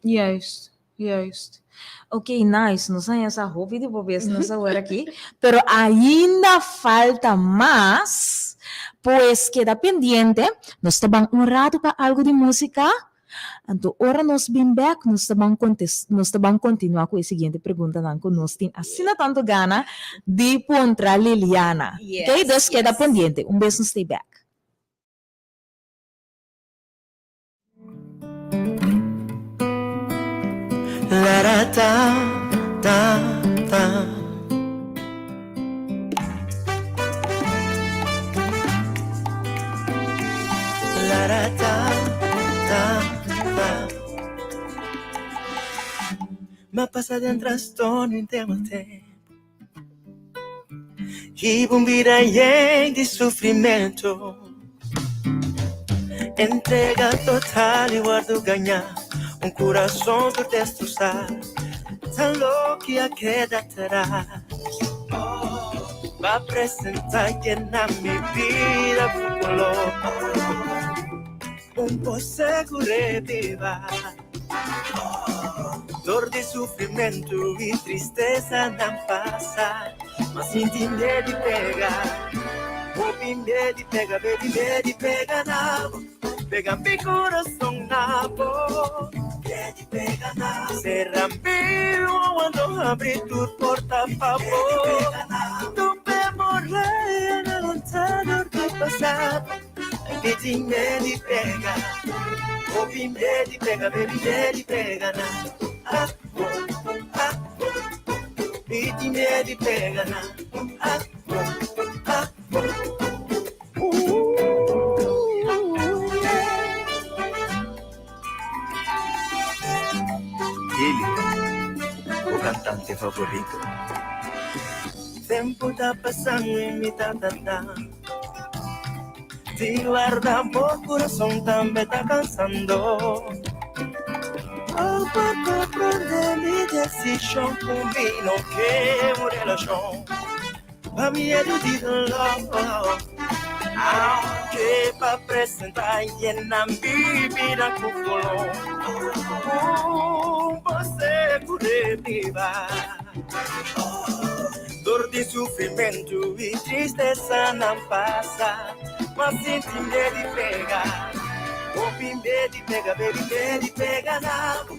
Juist. Ok, nice. Nos a haña sa hopi di bo business awor aki. Pero ainda falta mas. Pues keda pendiente. Nos ta ban un rato pa algo di musica. Anto ora nos bin bek nos ta ban contes nos ta ban continua cu e siguiente preguntanan cu nos tin asina tanto gana di puntra Liliana. Ok, Yes, dus keda yes. pendiente. Un bes nos stay bek. La ra ta ta ta. La ra ta ta ta. M'a pasa den trastorno i den mal tempu. Hiba un bida yen di sufrimentu. Entrega total i wòrdu gañá. Un kurason tur destrosá. Ta loke a keda atras. B'a presentá yena mi bida ku koló. Un bos ku reviva. Dor di sufrimentu i tristesa nan pasa. M'a sinti miedu di pega. Hopi miedu di pega, baby, miedu di pega na bo. Pega mi kurason na bo. Miedu di pega na bo. Sera mi wowo anto habri tur porta pa bo. Tumbe muraya na lanta dor di pasado. Mi tin miedu di pega. Hopi miedu di pega, baby, miedu di pega na bo. Ah, bo. Mi tin miedu di pega na bo. Ah, bo. Ooh, yeah. Lili, bo cantante favorito. Tempu ta pasando i mi ta tarda. Di warda bo kurason tambe ta kansando. Bo por komprondé mi desishon ku mi no ke un relashon. Pa miedu di doló. Aunke b'a presentá yena mi bida ku koló. Un bos ku reviva. Dor di sufrimentu i tristesa nan pasa. M'a sinti miedu di pega. Hopi miedu di pega, baby, miedu di pega na bo.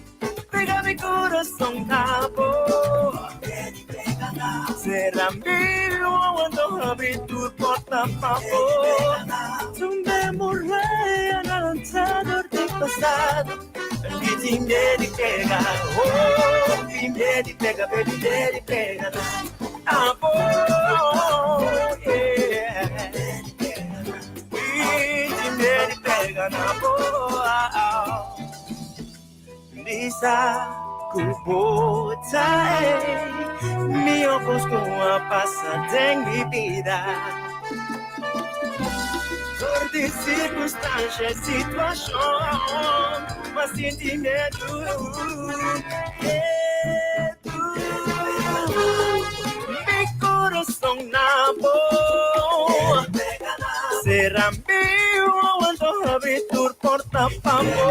Pega mi kurason na bo. Sera mi wowo anto habri tur porta pa bo. Tumbe muraya na lanta dor di pasado. Mi tin miedu di pega. Hopi miedu di pega, baby, miedu di pega na bo. Yeah. Mi tin miedu di pega na bo. Bisa ku bo ta mihó kos ku a pasa den mi bida. Dor di sirkunstansia i situashon, m'a sinti miedu, miedu. Mi kurason na bo. Sera mi wowo anto habri tur porta pa bo.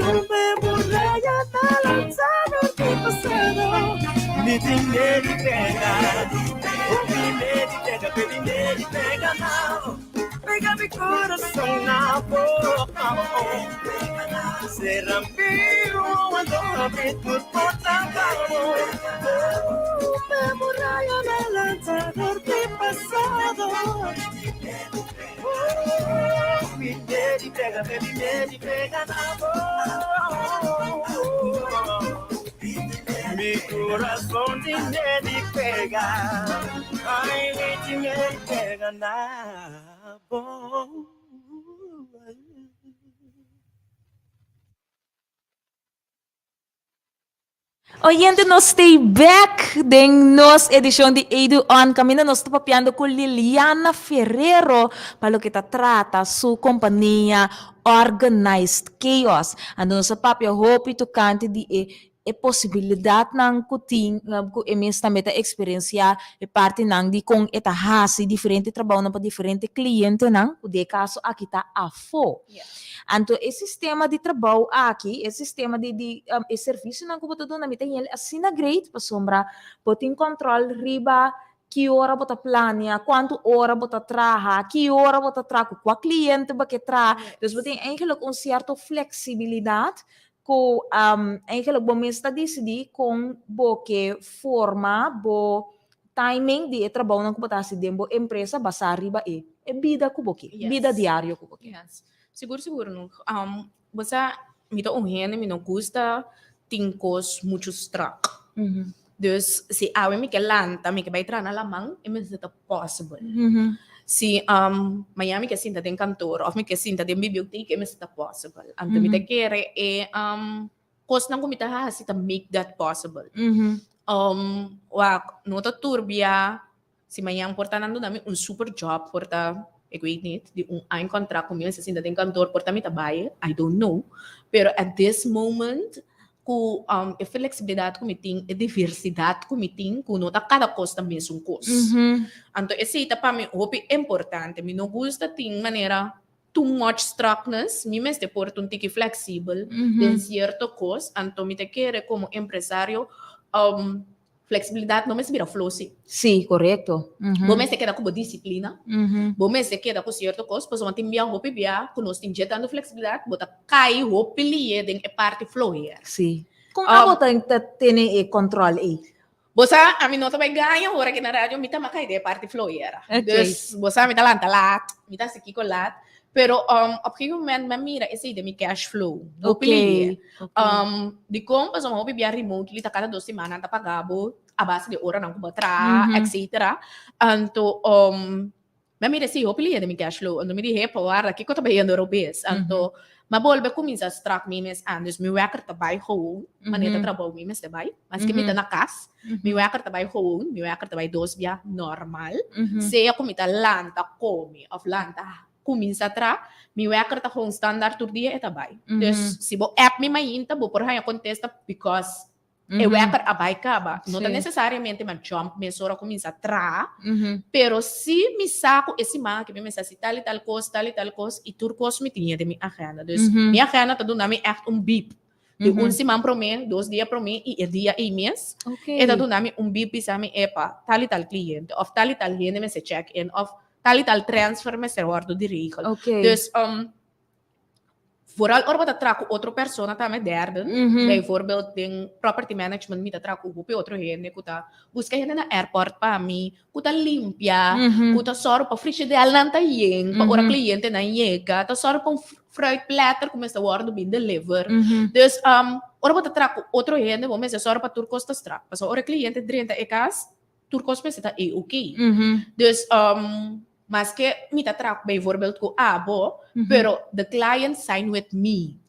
Tumbe muraya na lanta dor di pasado. Mi tin miedu di pega. Hopi miedu di pega, baby, miedu di pega na bo. Pega mi kurason na bo. Sera mi wowo anto habri tur porta pa bo. Tumbe muraya na lanta dor di pasado. Mi miedu di pega, baby, miedu di pega na bo. Mi kurason tin miedu di pega. Ai, mi tin miedu di pega na bo. Oyente nos stay back den nos edishon di Edu On kaminda nos ta papiando ku Liliana Ferrero pa loke ta trata su kompania Organized Chaos. Anto nos a papia hopi tokante di e. e posibilidatnan ku tin ku e mes tambe ta eksperensiá e partinan di kon e ta hasi diferente trabounan pa diferente klientenan ku den e kaso aki ta afó. Anto e sistema di trabou aki, e sistema di di e servisionan ku bo ta duna mi ta hel asina great pasobra bo tin kòntròl riba ki ora bo ta plania, kuantu ora bo ta traha, ki ora bo ta traha, ku kua kliente bo ke traha. Dus bo tin eigenlijk un sierto fleksibilidat Ku eigenlijk bo mes ta disidí kon bo ke forma bo timing di e trabounan ku bo ta hasi den bo empresa basá riba e e bida ku bo ke, bida diario ku bo ke. Yes. Sigur sigur no. Bo sa mi ta un hende mi no gusta tin kos muchu strak. Dus si awe mi ke lanta mi ke bai traha na laman e mester ta possible. Si mañana mi ke sinta den kantoor of mi ke sinta den biblioteek e mester ta possible. Anto mi ta kere e kosnan ku mi ta hasi ta make that possible. Wak no ta turbia si mañana por ta nan duna mi un super job por ta ik weet niet di un aña contract ku mi mester sinta den kantoor por ta mi ta bai I don't know pero at this moment ku e flexibilidad ku mi tin, e diversidad ku mi tin, ku no ta kada kos ta mesun kos. Anto esei ta pa mi hopi importante. Mi no gusta tin manera too much strakness, mi mester por ta un tiki flexibel den sierto kos, anto mi ta kere komo empresario Flexibilidad no mester bira flosi. Sí, korekto. Bo mester keda ku bo disiplina. Bo mester keda ku sierto kos, pasobra tin bia hopi bia ku nos tin dje tantu flexibilidad, bo ta kai hopi liye den e parti floher. Sí. Kon abo ta ta tene e kòntròl ei? Bo sa, ami no ta bai gaña ora ki na radio, mi ta kai den e parti floher. Dus, bo sa, mi ta lanta laat, mi ta hasi kiko laat, pero op gegeven moment mi a mira esei den mi cash flow, hopi liye. Dikon? Pasobra hopi bia remotely ta kada dos siman nan ta paga bo a base di oranan ku bo a traha etcetera. Anto mi a mira si hopi lihe den mi cash flow. Anto mi di hepa warda kiko ta bayendo robes. Anto mi a bolbe kuminsá strak mi mes aan. Dus mi wèker ta bai gewoon manera ta trabou mi mester bai. Maske mi ta na kas mi wèker ta bai gewoon. Mi wèker ta bai dos bia normal. Sea ku mi ta lanta komi òf lanta Cuminsa tra, mi wekker ta gewoon standaard tur dia e ta bay. Dus si bo app mi mainta bo por haña contesta because e wekker a bay caba. No ta necesariamente mi a jump mesora cuminsa tra, pero si mi sa cu e siman aki mi mester haci tal y tal cos, tal y tal cos y tur cos mi tin den mi agenda. Dus mi agenda ta duna mi echt un beep. Di un siman prome, dos dia prome y e dia ey mes e ta duna mi un beep bisa mi epa tal y tal cliente of tal y tal hende mester check in of tal y tal transfer mester wordo di regel. Dus vooral ora bo ta traha cu otro persona tambe derden, bijvoorbeeld den property management mi ta traha cu hopi otro hende cu ta busca hende na airport pa mi, cu ta limpia, cu ta sòru pa frigidelnan ta yen, pa ora clientenan yega, ta sòru pa un fruit platter cu mester wordo bin deliver. Dus ora bo ta traha cu otro hende bo mester sòru pa tur cos ta strak, pasobra ora e cliente drenta e cas tur cos mester ta e ok. Dus maske mi ta traha bijvoorbeeld cu abo, pero the client sign with me.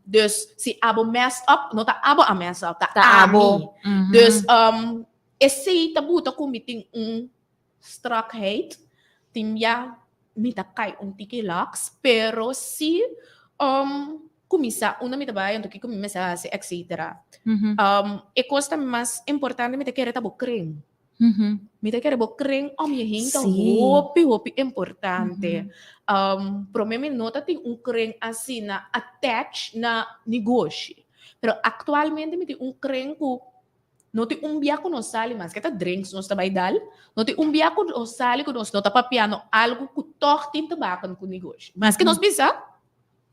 Dus si abo mess up, no ta abo a mess up, ta ami. Dus esey ta buta cu mi tin un strakheid, tin bia mi ta cay un tiki laks, pero si cuminsa unda mi ta bay, anto kico mi mester haci, etcetera. E cos ta mas importante mi ta kere ta bo kren. Mi ta kere bo kren om je heen ta hopi, hopi importante. Prome mi no ta tin un kren asina attach na negoshi, pero actualmente mi tin un kren cu No tin un bia ku nos sali, maske ta drinks nos ta bai dal, no tin un bia ku nos sali ku nos no ta papiando algu ku tòg tin te baken ku negoshi. Maske nos bisa,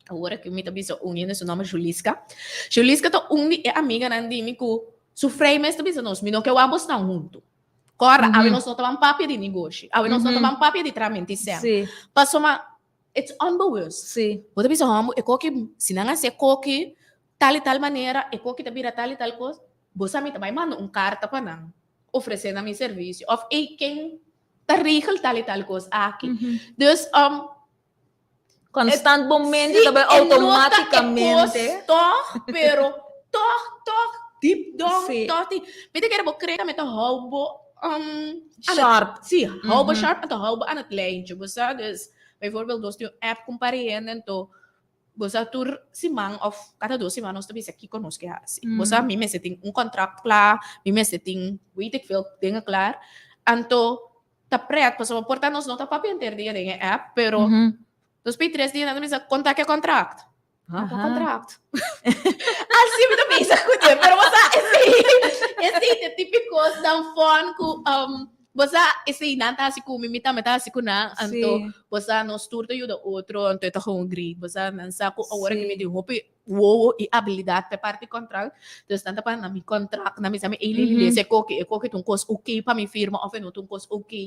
awor aki mi ta bisa un hende, su nòmber Juliska. Juliska ta un di e amiganan di mi ku su frei mes ta bisa nos, mi no ke wak bosnan huntu. Kòrda, awe nos no ta ban papia di negoshi, awe nos no ta ban papia di tramenti sèn. Pasobra it's onbewust. Bo ta bisa hòmber, e koki, si nan hasi e koki, Tal i tal manera e koki ta bira tal i tal kos, bo sa mi ta bai manda un karta pa nan, ofresé nan mi servisio, òf ei ken ta regel tal i tal kos aki. Dus, Konstant bo mente ta bai outomátikamente. Sí, e no ta e kos tòg, pero tòg, tòg, deep down, tòg tin. Mi ta kere bo kre tambe ta hou bo Sharp. Sí, hou bo sharp anto hou bo aan het lijntje, bo sa. Dus, bijvoorbeeld nos tin un app ku un par di hende, anto. Bo sa tur siman of kada dos siman nos ta bisa kiko nos ke hasi. Bo sa mi mester tin un kontrakt kla, mi mester tin weet ik veel dingen klaar. Anto ta pret pasobra por ta nos no ta papia henter dia den e app, pero nos pei tres dia nan ta bisa konta ke kontrakt. Ha, kua kontrakt? Asi mi ta bisa ku dje, pero bo sa esei esei ta tipiko dan fun ku Bo sa, esei nan ta hasi ku mi, mi tambe ta hasi ku nan. Anto, bo sa, nos tur ta yuda otro, anto e ta gewoon great. Bo sa, nan sa ku awor aki mi tin hopi wowo i abilidat pa e parti kontrakt. Dus nan ta pone na mi kontrakt, nan bisa mi, ey Lili, lesa e koki, e koki ta un kos oké pa mi firma òf e no ta un kos oké.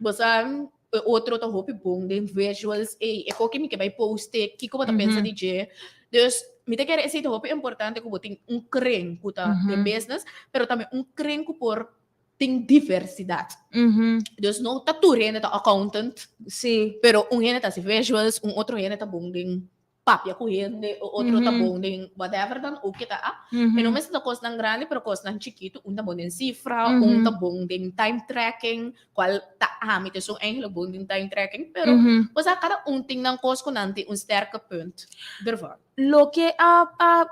Bo sa, e otro ta hopi bon den visuals, ey, e koki mi ke bai poste, kiko bo ta pensa di dje? Dus, mi ta kere esei ta hopi importante ku bo tin un kren ku ta den business, pero tambe un kren ku por tin diversidat. Dus no ta tur hende ta accountant, pero un hende ta hasi visuals, un otro hende ta bon den papia ku hende, un otro ta bon den whatever dan ook ke ta. E no mester ta kosnan grandi, pero kosnan chikitu, un ta bon den sifra, un ta bon den time tracking, cual ta ami ta esun eigenlijk bon den time tracking, pero bo sa cada un tin nan cos cu nan tin un sterke punt dervan. Loke a a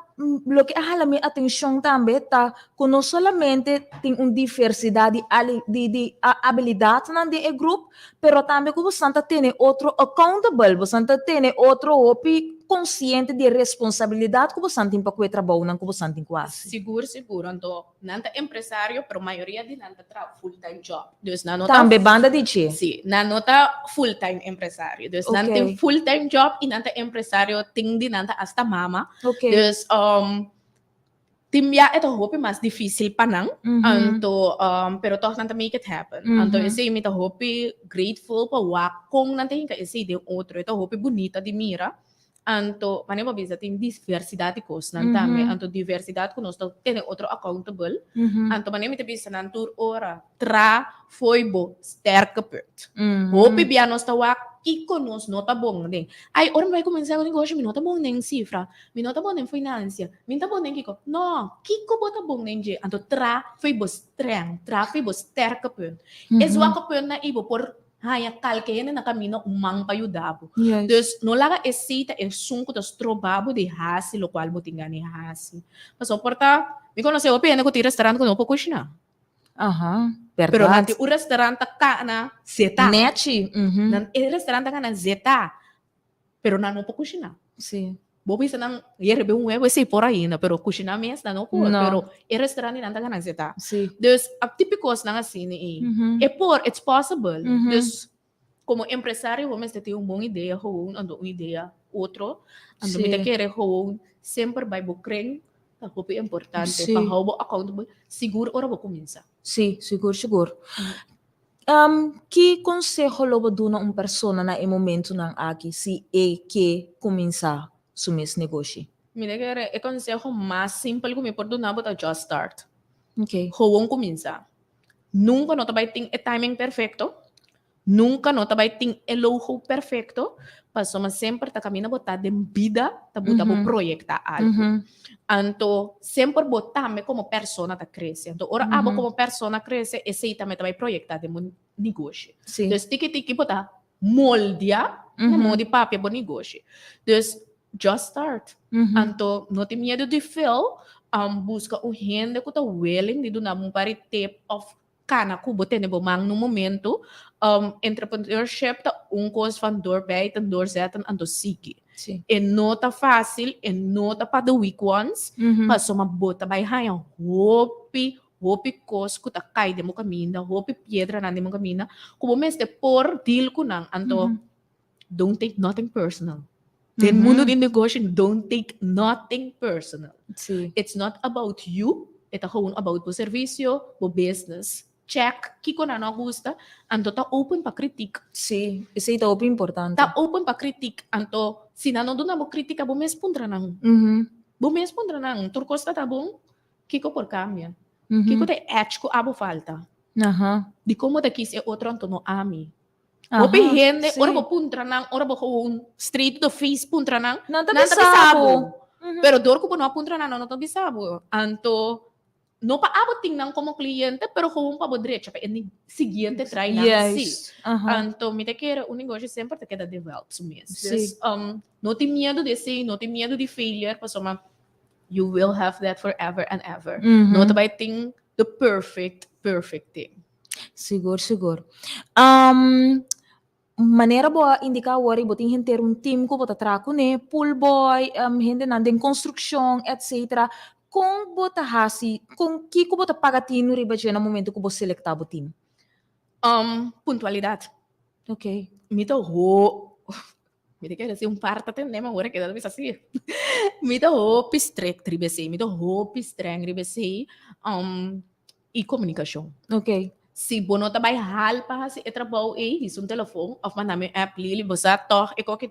loke a hala mi atencion tambe ta cu no solamente tin un diversidad di ali di di abilidadnan den e groep, pero tambe cu bosan ta tene otro accountable, bosan ta tene otro hopi consciente di e responsabilidad cu bosan tin pa cu e trabounan cu bosan tin cu haci. Sigur sigur, anto Nan ta empresario, pero mayoria di nan ta traha full time job. Dus nan no ta Tambe banda di dje. Sí, nan no ta full time empresario. Dus nan tin full time job y nan ta empresario, tin di nan ta hasta mama. Dus um, tin bia e ta hopi mas difícil pa nan, anto um, pero toch nan ta make it happen. Anto esei mi ta hopi grateful pa wak kon nan ta hinka esei den otro. E ta hopi bunita di mira. Anto, manera bo bisa, tin diversidad di kosnan tambe. Anto diversidad ku nos ta tene otro accountable. Anto manera mi ta bisa nan tur ora, tra fo'i bo sterke punt. Hopi bia nos ta wak kiko nos no ta bon den. Ai, ora mi bai kuminsá ku negoshi mi no ta bon den sifra, mi no ta bon den finansia, mi no ta bon den kiko. No, kiko bo ta bon den dje? Anto tra fo'i bo strength, tra fo'i bo sterke punt. E zwake puntnan ei bo por Haña kalke hende na kaminda un man pa yuda bo. Dus no laga esei ta esun ku ta stroba bo di hasi lokual bo tin gana di hasi. Pasobra por ta, mi konosé hopi hende ku tin restaurant ku no por kushiná. Aha, bèrdat. Pero nan tin un restaurant ta kana zetá. Nèchi, mhm. Nan e restaurant ta kana zetá, pero nan no por kushiná. Sí. Bo bisa nan yerbe un huevo esei por ainda, pero kushiná mes nan no por. No. Pero e restaurant di nan ta gana zetá. Sí. Dus a tipi kosnan asina ei. E por, it's possible. Dus komo empresario bo mester tin un bon idea gewoon, anto un idea otro. Anto mi ta kere gewoon semper bai bo kren ta hopi importante pa hou bo accountable, sigur ora bo kuminsá. Sí, sigur sigur. Ki konseho lo bo duna un persona na e momentunan aki si e ke kuminsá su mes negoshi? Mi ta kere e konseho mas simpel ku mi por duna bo ta just start. Ok. Gewoon kuminsá. Nunka no ta bai tin e timing perfekto, nunka no ta bai tin e logo perfekto, pasobra semper ta kaminda bo ta den bida ta buta bo proyektá algu. Anto semper bo tambe komo persona ta krese. Anto ora abo komo persona krese, esei tambe ta bai proyektá den bo negoshi. Dus tiki tiki bo ta moldia na modo di papia bo negoshi. Dus just start. Anto no tin miedu di fail, buska un hende ku ta willing di duna bo un par di tip òf Kana ku bo tene bo man nun momento. Entrepreneurship ta un kos van doorbijten, doorzetten anto sigui. Sí. E no ta fácil, e no ta pa the weak ones, pasobra bo ta bai haña hopi, hopi kos ku ta kai den bo kaminda, hopi piedranan den bo kaminda, ku bo mester por deal ku nan. Anto don't take nothing personal. Den mundo di negoshi, don't take nothing personal. Sí. It's not about you, e ta gewoon about bo servicio, bo business. Check kiko nan no gusta, anto ta open pa kritiek. Sí, esei ta hopi importante. Ta open pa kritiek, anto si nan no duna bo kritika, bo mes puntra nan. Bo mes puntra nan, tur kos ta ta bon, kiko por kambia? Kiko ta e edge ku abo falta? Dikon bo ta kis e otro anto no ami? Hopi hende, ora bo puntra nan, ora bo gewoon straight to the face puntra nan, Nan ta nan ta bisa bisa bo. bo. Pero dor ku bo no a puntra nan, nan no ta bisa bo. Anto, No pa abo tin nan komo kliente, pero gewoon pa bo drecha pa e siguiente trai nan si. Anto mi ta kere un negoshi semper ta keda develop su mes. Dus no tin miedu di esei, no tin miedu di failure, pasobra you will have that forever and ever. No ta bai tin the perfect, perfect thing. Sigur, sigur. Manera bo a indiká awor i bo tin henter un tim ku bo ta traha kuné, pool boy, hendenan den konstrukshon, etsetera. Kon bo ta hasi, kon kiko bo ta paga tinu riba dje na momento ku bo selektá bo tim? Puntualidat. Ok. Mi ta ho, mi ta kere si un par ta tende mi awor a keda ta bisa si. Mi ta hopi strikt riba esei, mi ta hopi streng riba esei. I komunikashon. Ok. Si bo no ta bai hal pa hasi e trabou ei, hisa un telefon òf manda mi un app, Lili, bo sa tòg e koke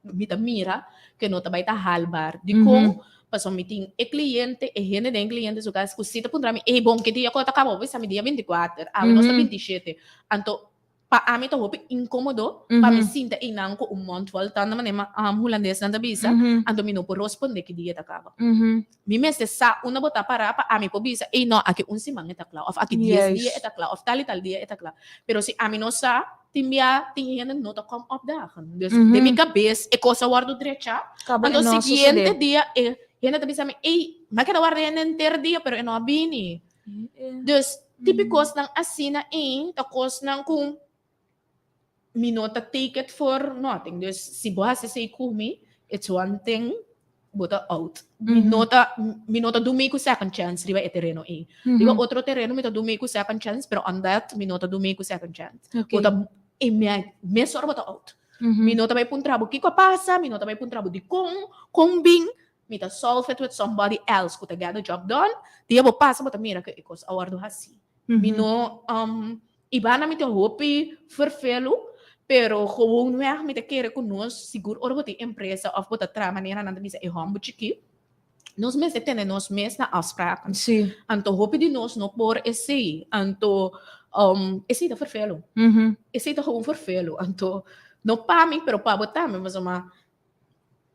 mi ta mira ke no ta bai ta halbaar. Dikon? Pasobra mi tin e kliente, e hende den e kliente su kas ku si ta puntra mi, ey bon ke dia ku a ta kaba? Bo bisa mi dia 24, awe nos ta 27. Anto Pa ami ta hopi inkomodo pa mi sinta einan ku un mond vol tanda manera hulandesnan ta bisa, anto mi no por rosponde ki dia ta kaba. Mi mester sa unda bo ta pará pa ami por bisa, ey no, aki un siman e ta kla, òf aki dies dia e ta kla, òf tal i tal dia e ta kla. Pero si ami no sa, tin bia tin hende no ta kom opdagen. Dus den mi kabes e kos a wòrdu drechá, anto siguiente dia e hende ta bisa mi, ey, mi a keda warda hende henter dia pero e no a bini. Dus tipi kosnan asina ei ta kosnan ku mi no ta take it for nothing. Dus si bo hasi esei ku mi, it's one thing, bo ta out. Mi no ta, mi no ta dun mi ku second chance riba e tereno ei. Riba otro tereno mi ta dun mi ku second chance, pero on that mi no ta dun mi ku second chance. Bo ta, e mesora bo ta out. Mi no ta bai puntra bo kiko a pasa, mi no ta bai puntra bo dikon, kon bin, Mi ta solve it with somebody else ku ta get the job done. Dia bo pasa bo ta mira ku e kos a wòrdu hasí. Mi no um, i banda mi tin hopi ferfelu, pero gewoonweg mi ta kere ku nos, sigur ora bo tin empresa òf bo ta traha manera nan ta bisa e hòmber chikí, nos mester tene nos mes na afspraken. Sí. Anto hopi di nos no por esei. Anto um, esei ta ferfelu. Esei ta gewoon ferfelu. Anto no pa mi, pero pa bo tambe, pasobra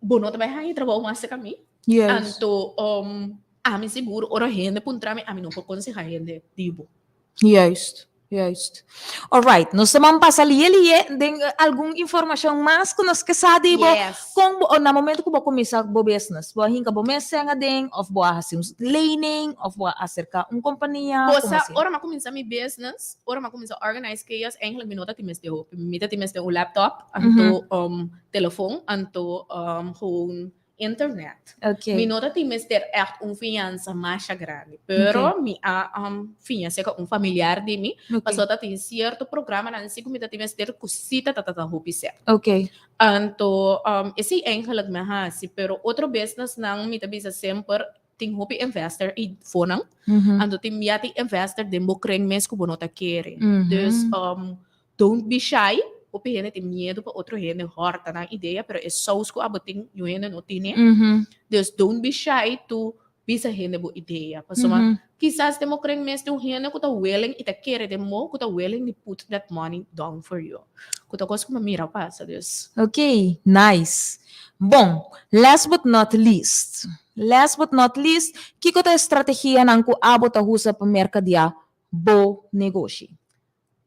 bo no ta bai haña trabou mas cerca mi. Yes. Anto um, ami sigur ora hende puntra mi, ami no por conseha hende di bo. Juist, juist. Alright, nos ta ban pasa lie lie den eh, algun informacion mas ku nos ke sa di bo. Yes. Kon bo, na momento ku bo kuminsa bo business, bo a hinka bo mes sèn aden of bo a hasi un lening of bo a aserka un kompania? Bo Komo sa, asina? ora mi a kuminsa mi business, ora mi a kuminsa organize chaos, eigenlijk mi no ta tin mester hopi. Mi ta tin mester un laptop, anto um, telefon, anto um, gewoon internet. Okay. Mi no ta tin mester echt un fianza masha grandi, pero Okay. mi a um, fiña cerca un familiar di mi, Okay. pasobra ta tin cierto programanan si ku mi ta tin mester ku si ta ta ta hopi ser. Okay. Anto um, esei eigenlijk mi a hasi, pero otro businessnan mi ta bisa semper tin hopi investor i fonan, anto tin bia tin investor den bo kring mes ku bo no ta kere. Dus um, don't be shy, hopi hende tin miedu pa otro hende hòrta nan idea, pero e sous ku abo tin, niun hende no tine. Dus don't be shy to bisa hende bo idea. Pasobra kisas den bo kring mes tin un hende ku ta willing i ta kere den bo, ku ta willing di put that money down for you. Ku ta kos ku mi a mira pasa, dus. Ok, nice. Bon, last but not least, last but not least, kiko ta e strategianan ku abo ta usa pa merkadiá bo negoshi?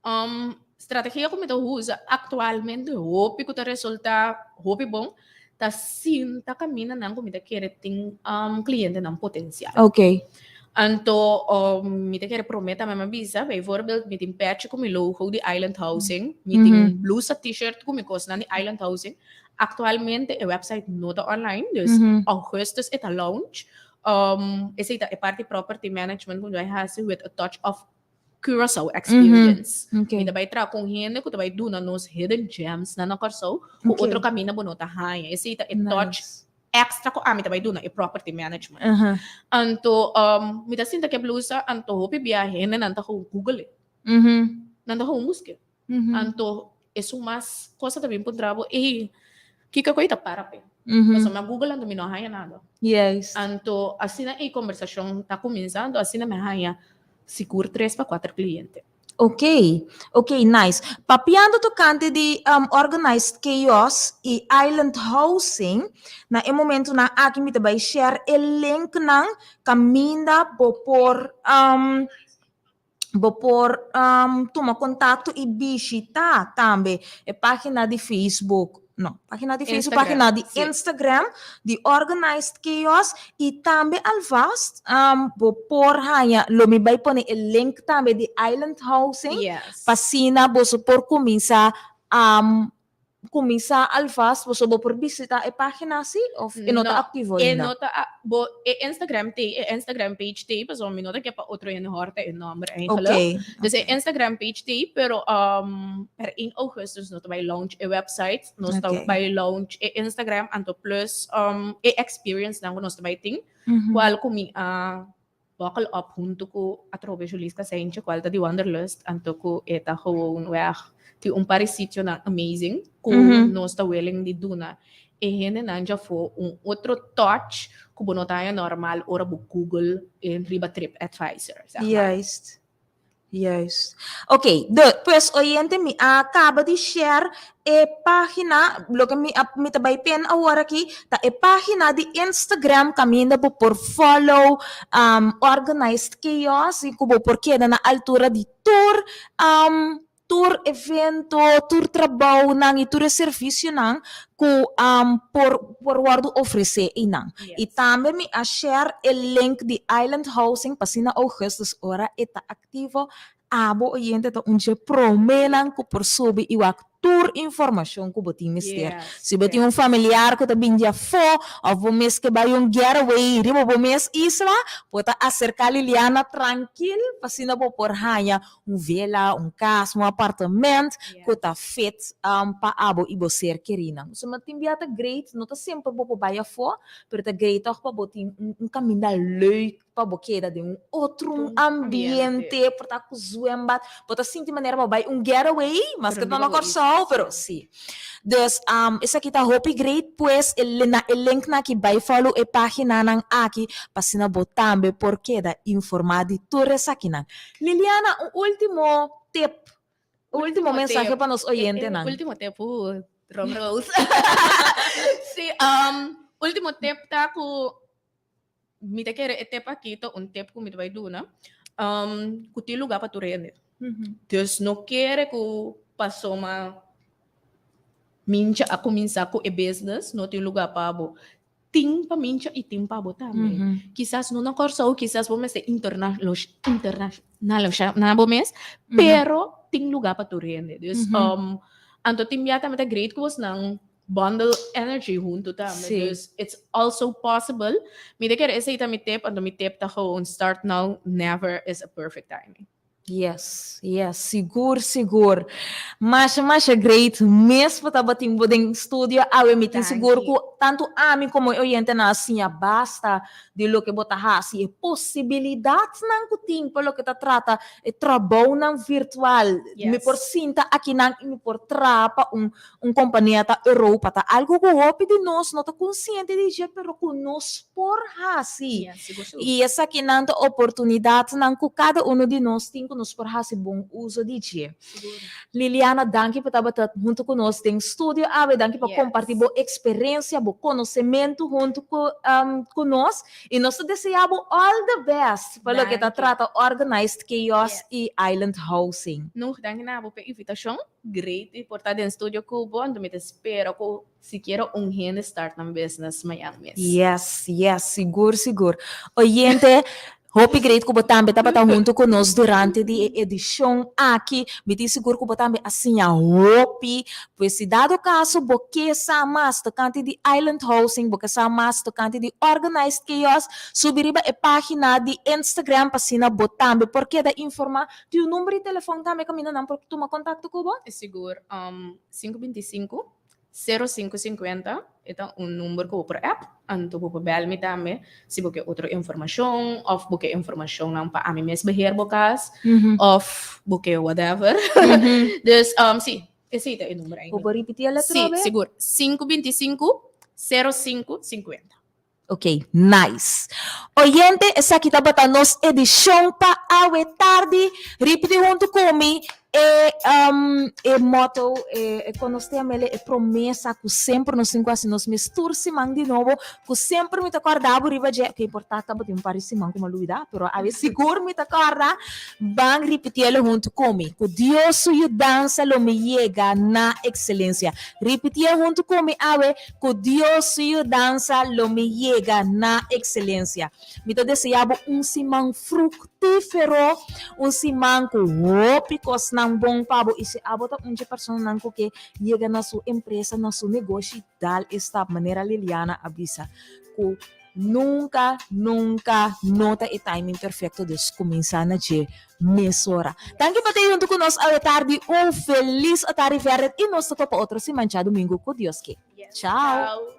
Um, strategia ku mi ta usa aktualmente hopi ku ta resultá hopi bon, ta sinta kamindanan ku mi ta kere tin um klientenan potensial. Ok. Anto um, mi ta kere promé tambe mi a bisa, bijvoorbeeld mi tin pèchi ku mi logo di Island Housing, mi tin blusa, t-shirt ku mi kosnan di Island Housing. Aktualmente e website no ta online, dus augustus e ta launch. Um, esei ta e parti property management ku mi bai hasi with a touch of Curaçao experience. Mi ta bai traha ku un hende ku ta bai duna nos hidden gems nan na Kòrsou ku otro kaminda bo no ta haña. Esei ta e touch extra ku ami ta bai duna e property management. Anto mi ta sinta ku e blusa anto hopi bia hendenan ta gewoon google e. Nan ta gewoon buska e. Anto esun mas cosa ta bin puntra bo, ey, kiko ku ei ta para p'e? Pasobra mi a google anto mi no a haña nada. Anto asina e kombersashon ta kuminsá, anto asina mi a haña sigur tres pa kuater kliente. Ok, ok, nice. Papiando tocante di um, organized chaos y island housing, na e momentonan aki mi ta bay share e linknan caminda bo por um, bo por um, tuma contacto y bishita tambe e pagina di Facebook. No, pagina di Facebook, Instagram, pagina di sí. Instagram di Organized Chaos y tambe alvast um, bo por haña, lo mi bai pone e link tambe di Island Housing, Yes. pasina boso por cuminsa um, cuminsa alvast, boso bo por visita e pagina si of e no ta No, activo E ainda? no ta a- bo e Instagram te, e Instagram page te, pasobra mi no ta ke pa otro hende horta e nomber eigenlijk. Ok. Dus e Instagram page te, pero um, per 1 augustus no ta bai launch e website, nos ta Ok. bai launch e Instagram, anto plus um, e experience nan ku nos ta bai tin, kual ku mi a buckle up hunto ku atrobe Juliska Seintje, kual ta di Wanderlust, anto ku e ta gewoon weg tin un par di sitionan amazing ku nos ta willing di duna e hendenan djafó un otro touch ku bo no ta haña normal ora bo Google e riba TripAdvisor, zeg maar. Juist. Juist. Ok, de, pues oyente mi a caba di share e pagina, loke mi a, mi ta bai pen awor aki, ta e pagina di Instagram caminda bo por follow um, Organized Chaos y cu bo por keda na altura di tur um, tur evento, tur trabounan y tur e servicionan cu um, por, por wordo ofrece einan. Y tambe mi a share e link di Island Housing pa asina Augustus ora e ta activo, abo oyente ta un dje promenan cu por subi y wak tur informacion cu bo tin mester. Si bo tin un familiar cu ta bin di afo of bo mes ke bay un getaway riba bo mes isla, bo ta acerca Liliana trankil pa asina bo por haya un vela, un cas, un apartement cu ta fit pa abo y bo ser kerinan. So, tin bia ta great, no ta semper bo por bay afo, pero ta great toch pa bo tin un caminda leuk pa bo keda den un otro Un ambiente, ambiente. por ta ku zwembad, bo ta sinti manera bo bai un getaway, maske Pero ta na riba bo isla, Kòrsou, pero sí. sí. Dus um, esaki ta hopi great, pues e na e link na aki bai follow e paginanan aki, pa asina bo tambe por keda informá di tur esakinan. Liliana, un último tip, un último Último mensahe tip. pa nos E, e oyentenan. último tip, drum rolls. Sí, um, último tip ta ku mi ta kere e tip aki ta un tip ku mi ta bai duna, um, ku tin lugá pa tur hende. Dus no kere ku pasoma mincha a kuminsá ku e business, no tin lugá pa bo. Tin pa mincha i tin pa bo tambe. Kisas no na Kòrsou, kisas bo mester interna internacionalisá bo mes, pero tin lugá pa tur hende. Dus, um, anto tin bia tambe ta great ku bosnan bundle energy hunto tambe. Sí. Dus it's also possible. Mi ta kere esei ta mi tip, anto mi tip ta gewoon start now, never is a perfect timing. Yes, sigur, sigur. Masha, masha great mes pa tabatin bo den studio awe. Mi tin sigur Danki. ku tantu ami komo e oyentenan a siña basta di loke bo ta hasi, e posibilidatnan ku tin pa loke ta trata e trabounan virtual. Mi por sinta akinan i mi por traha pa un Un kompania ta Europa ta algu ku hopi di nos no ta konsiente di dje pero ku nos por hasi. I esakinan ta oportunidatnan ku kada uno di nos tin ku nos por hasi bon uso di dje. Liliana danki pa tabata huntu ku nos den studio awe, danki pa komparti bo eksperensia, bo konosementu huntu ku ku nos i nos ta desea bo all the best pa loke ta trata Organized Chaos i Island Housing. Nog danki na bo pa e invitashon. Great di por ta den studio cu bo, anto mi ta spera cu sikiera un hende start nan business mañan mes. Yes, yes, sigur, sigur. Oyente, hopi great cu bo tambe tabata hunto cu nos durante di e edicion aki. Mi tin sigur cu bo tambe a siña hopi. Pues si dado caso bo ke sa mas tocante di Island Housing, bo ke sa mas tocante di Organized Chaos, subi riba e pagina di Instagram pa asina bo tambe por keda informa. Tin un number di telefon tambe kaminda nan por tuma kontakto ku bo? Sigur, 525 0550 e ta un number ku bo por app, anto bo por bel mi tambe si bo ke otro informashon òf bo ke informashonnan pa ami mes beheer bo kas òf bo ke whatever. Dus si, esei ta e number Bo eigenlijk. por ripití el Si, atrobe? sigur, 525 0550. Ok, nice. Oyente, esaki tabata nos edishon pa awe tardi. Ripiti huntu ku mi e, um, e motto, e, e kon nos ta yam'ele, e promesa ku semper nos tin ku hasi nos mes tur siman di nobo, ku semper mi ta kòrda bo riba dje. Ok, por ta tabatin un par di siman ku mi a lubida, pero awe sigur mi ta kòrda. Ban ripiti'ele huntu ku mi, Ku Dios su yudansa lo mi yega na ekselensia. Ripiti'e huntu ku mi awe, Ku Dios su yudansa lo mi yega na ekselensia. Mi ta deseá bo un siman fruktífero, un siman ku hopi kosnan bon pa bo. I si abo ta un dje personanan ku ke yega na su empresa, na su negoshi, dal e stap, manera Liliana a bisa, ku nunka, nunka no ta e timing perfekto, dus kuminsá na dje mesora. Danki pa ta huntu ku nos awe tardi. Un felis atardi verder i nos ta topa otro siman djadumingu ku Dios ke. Chao!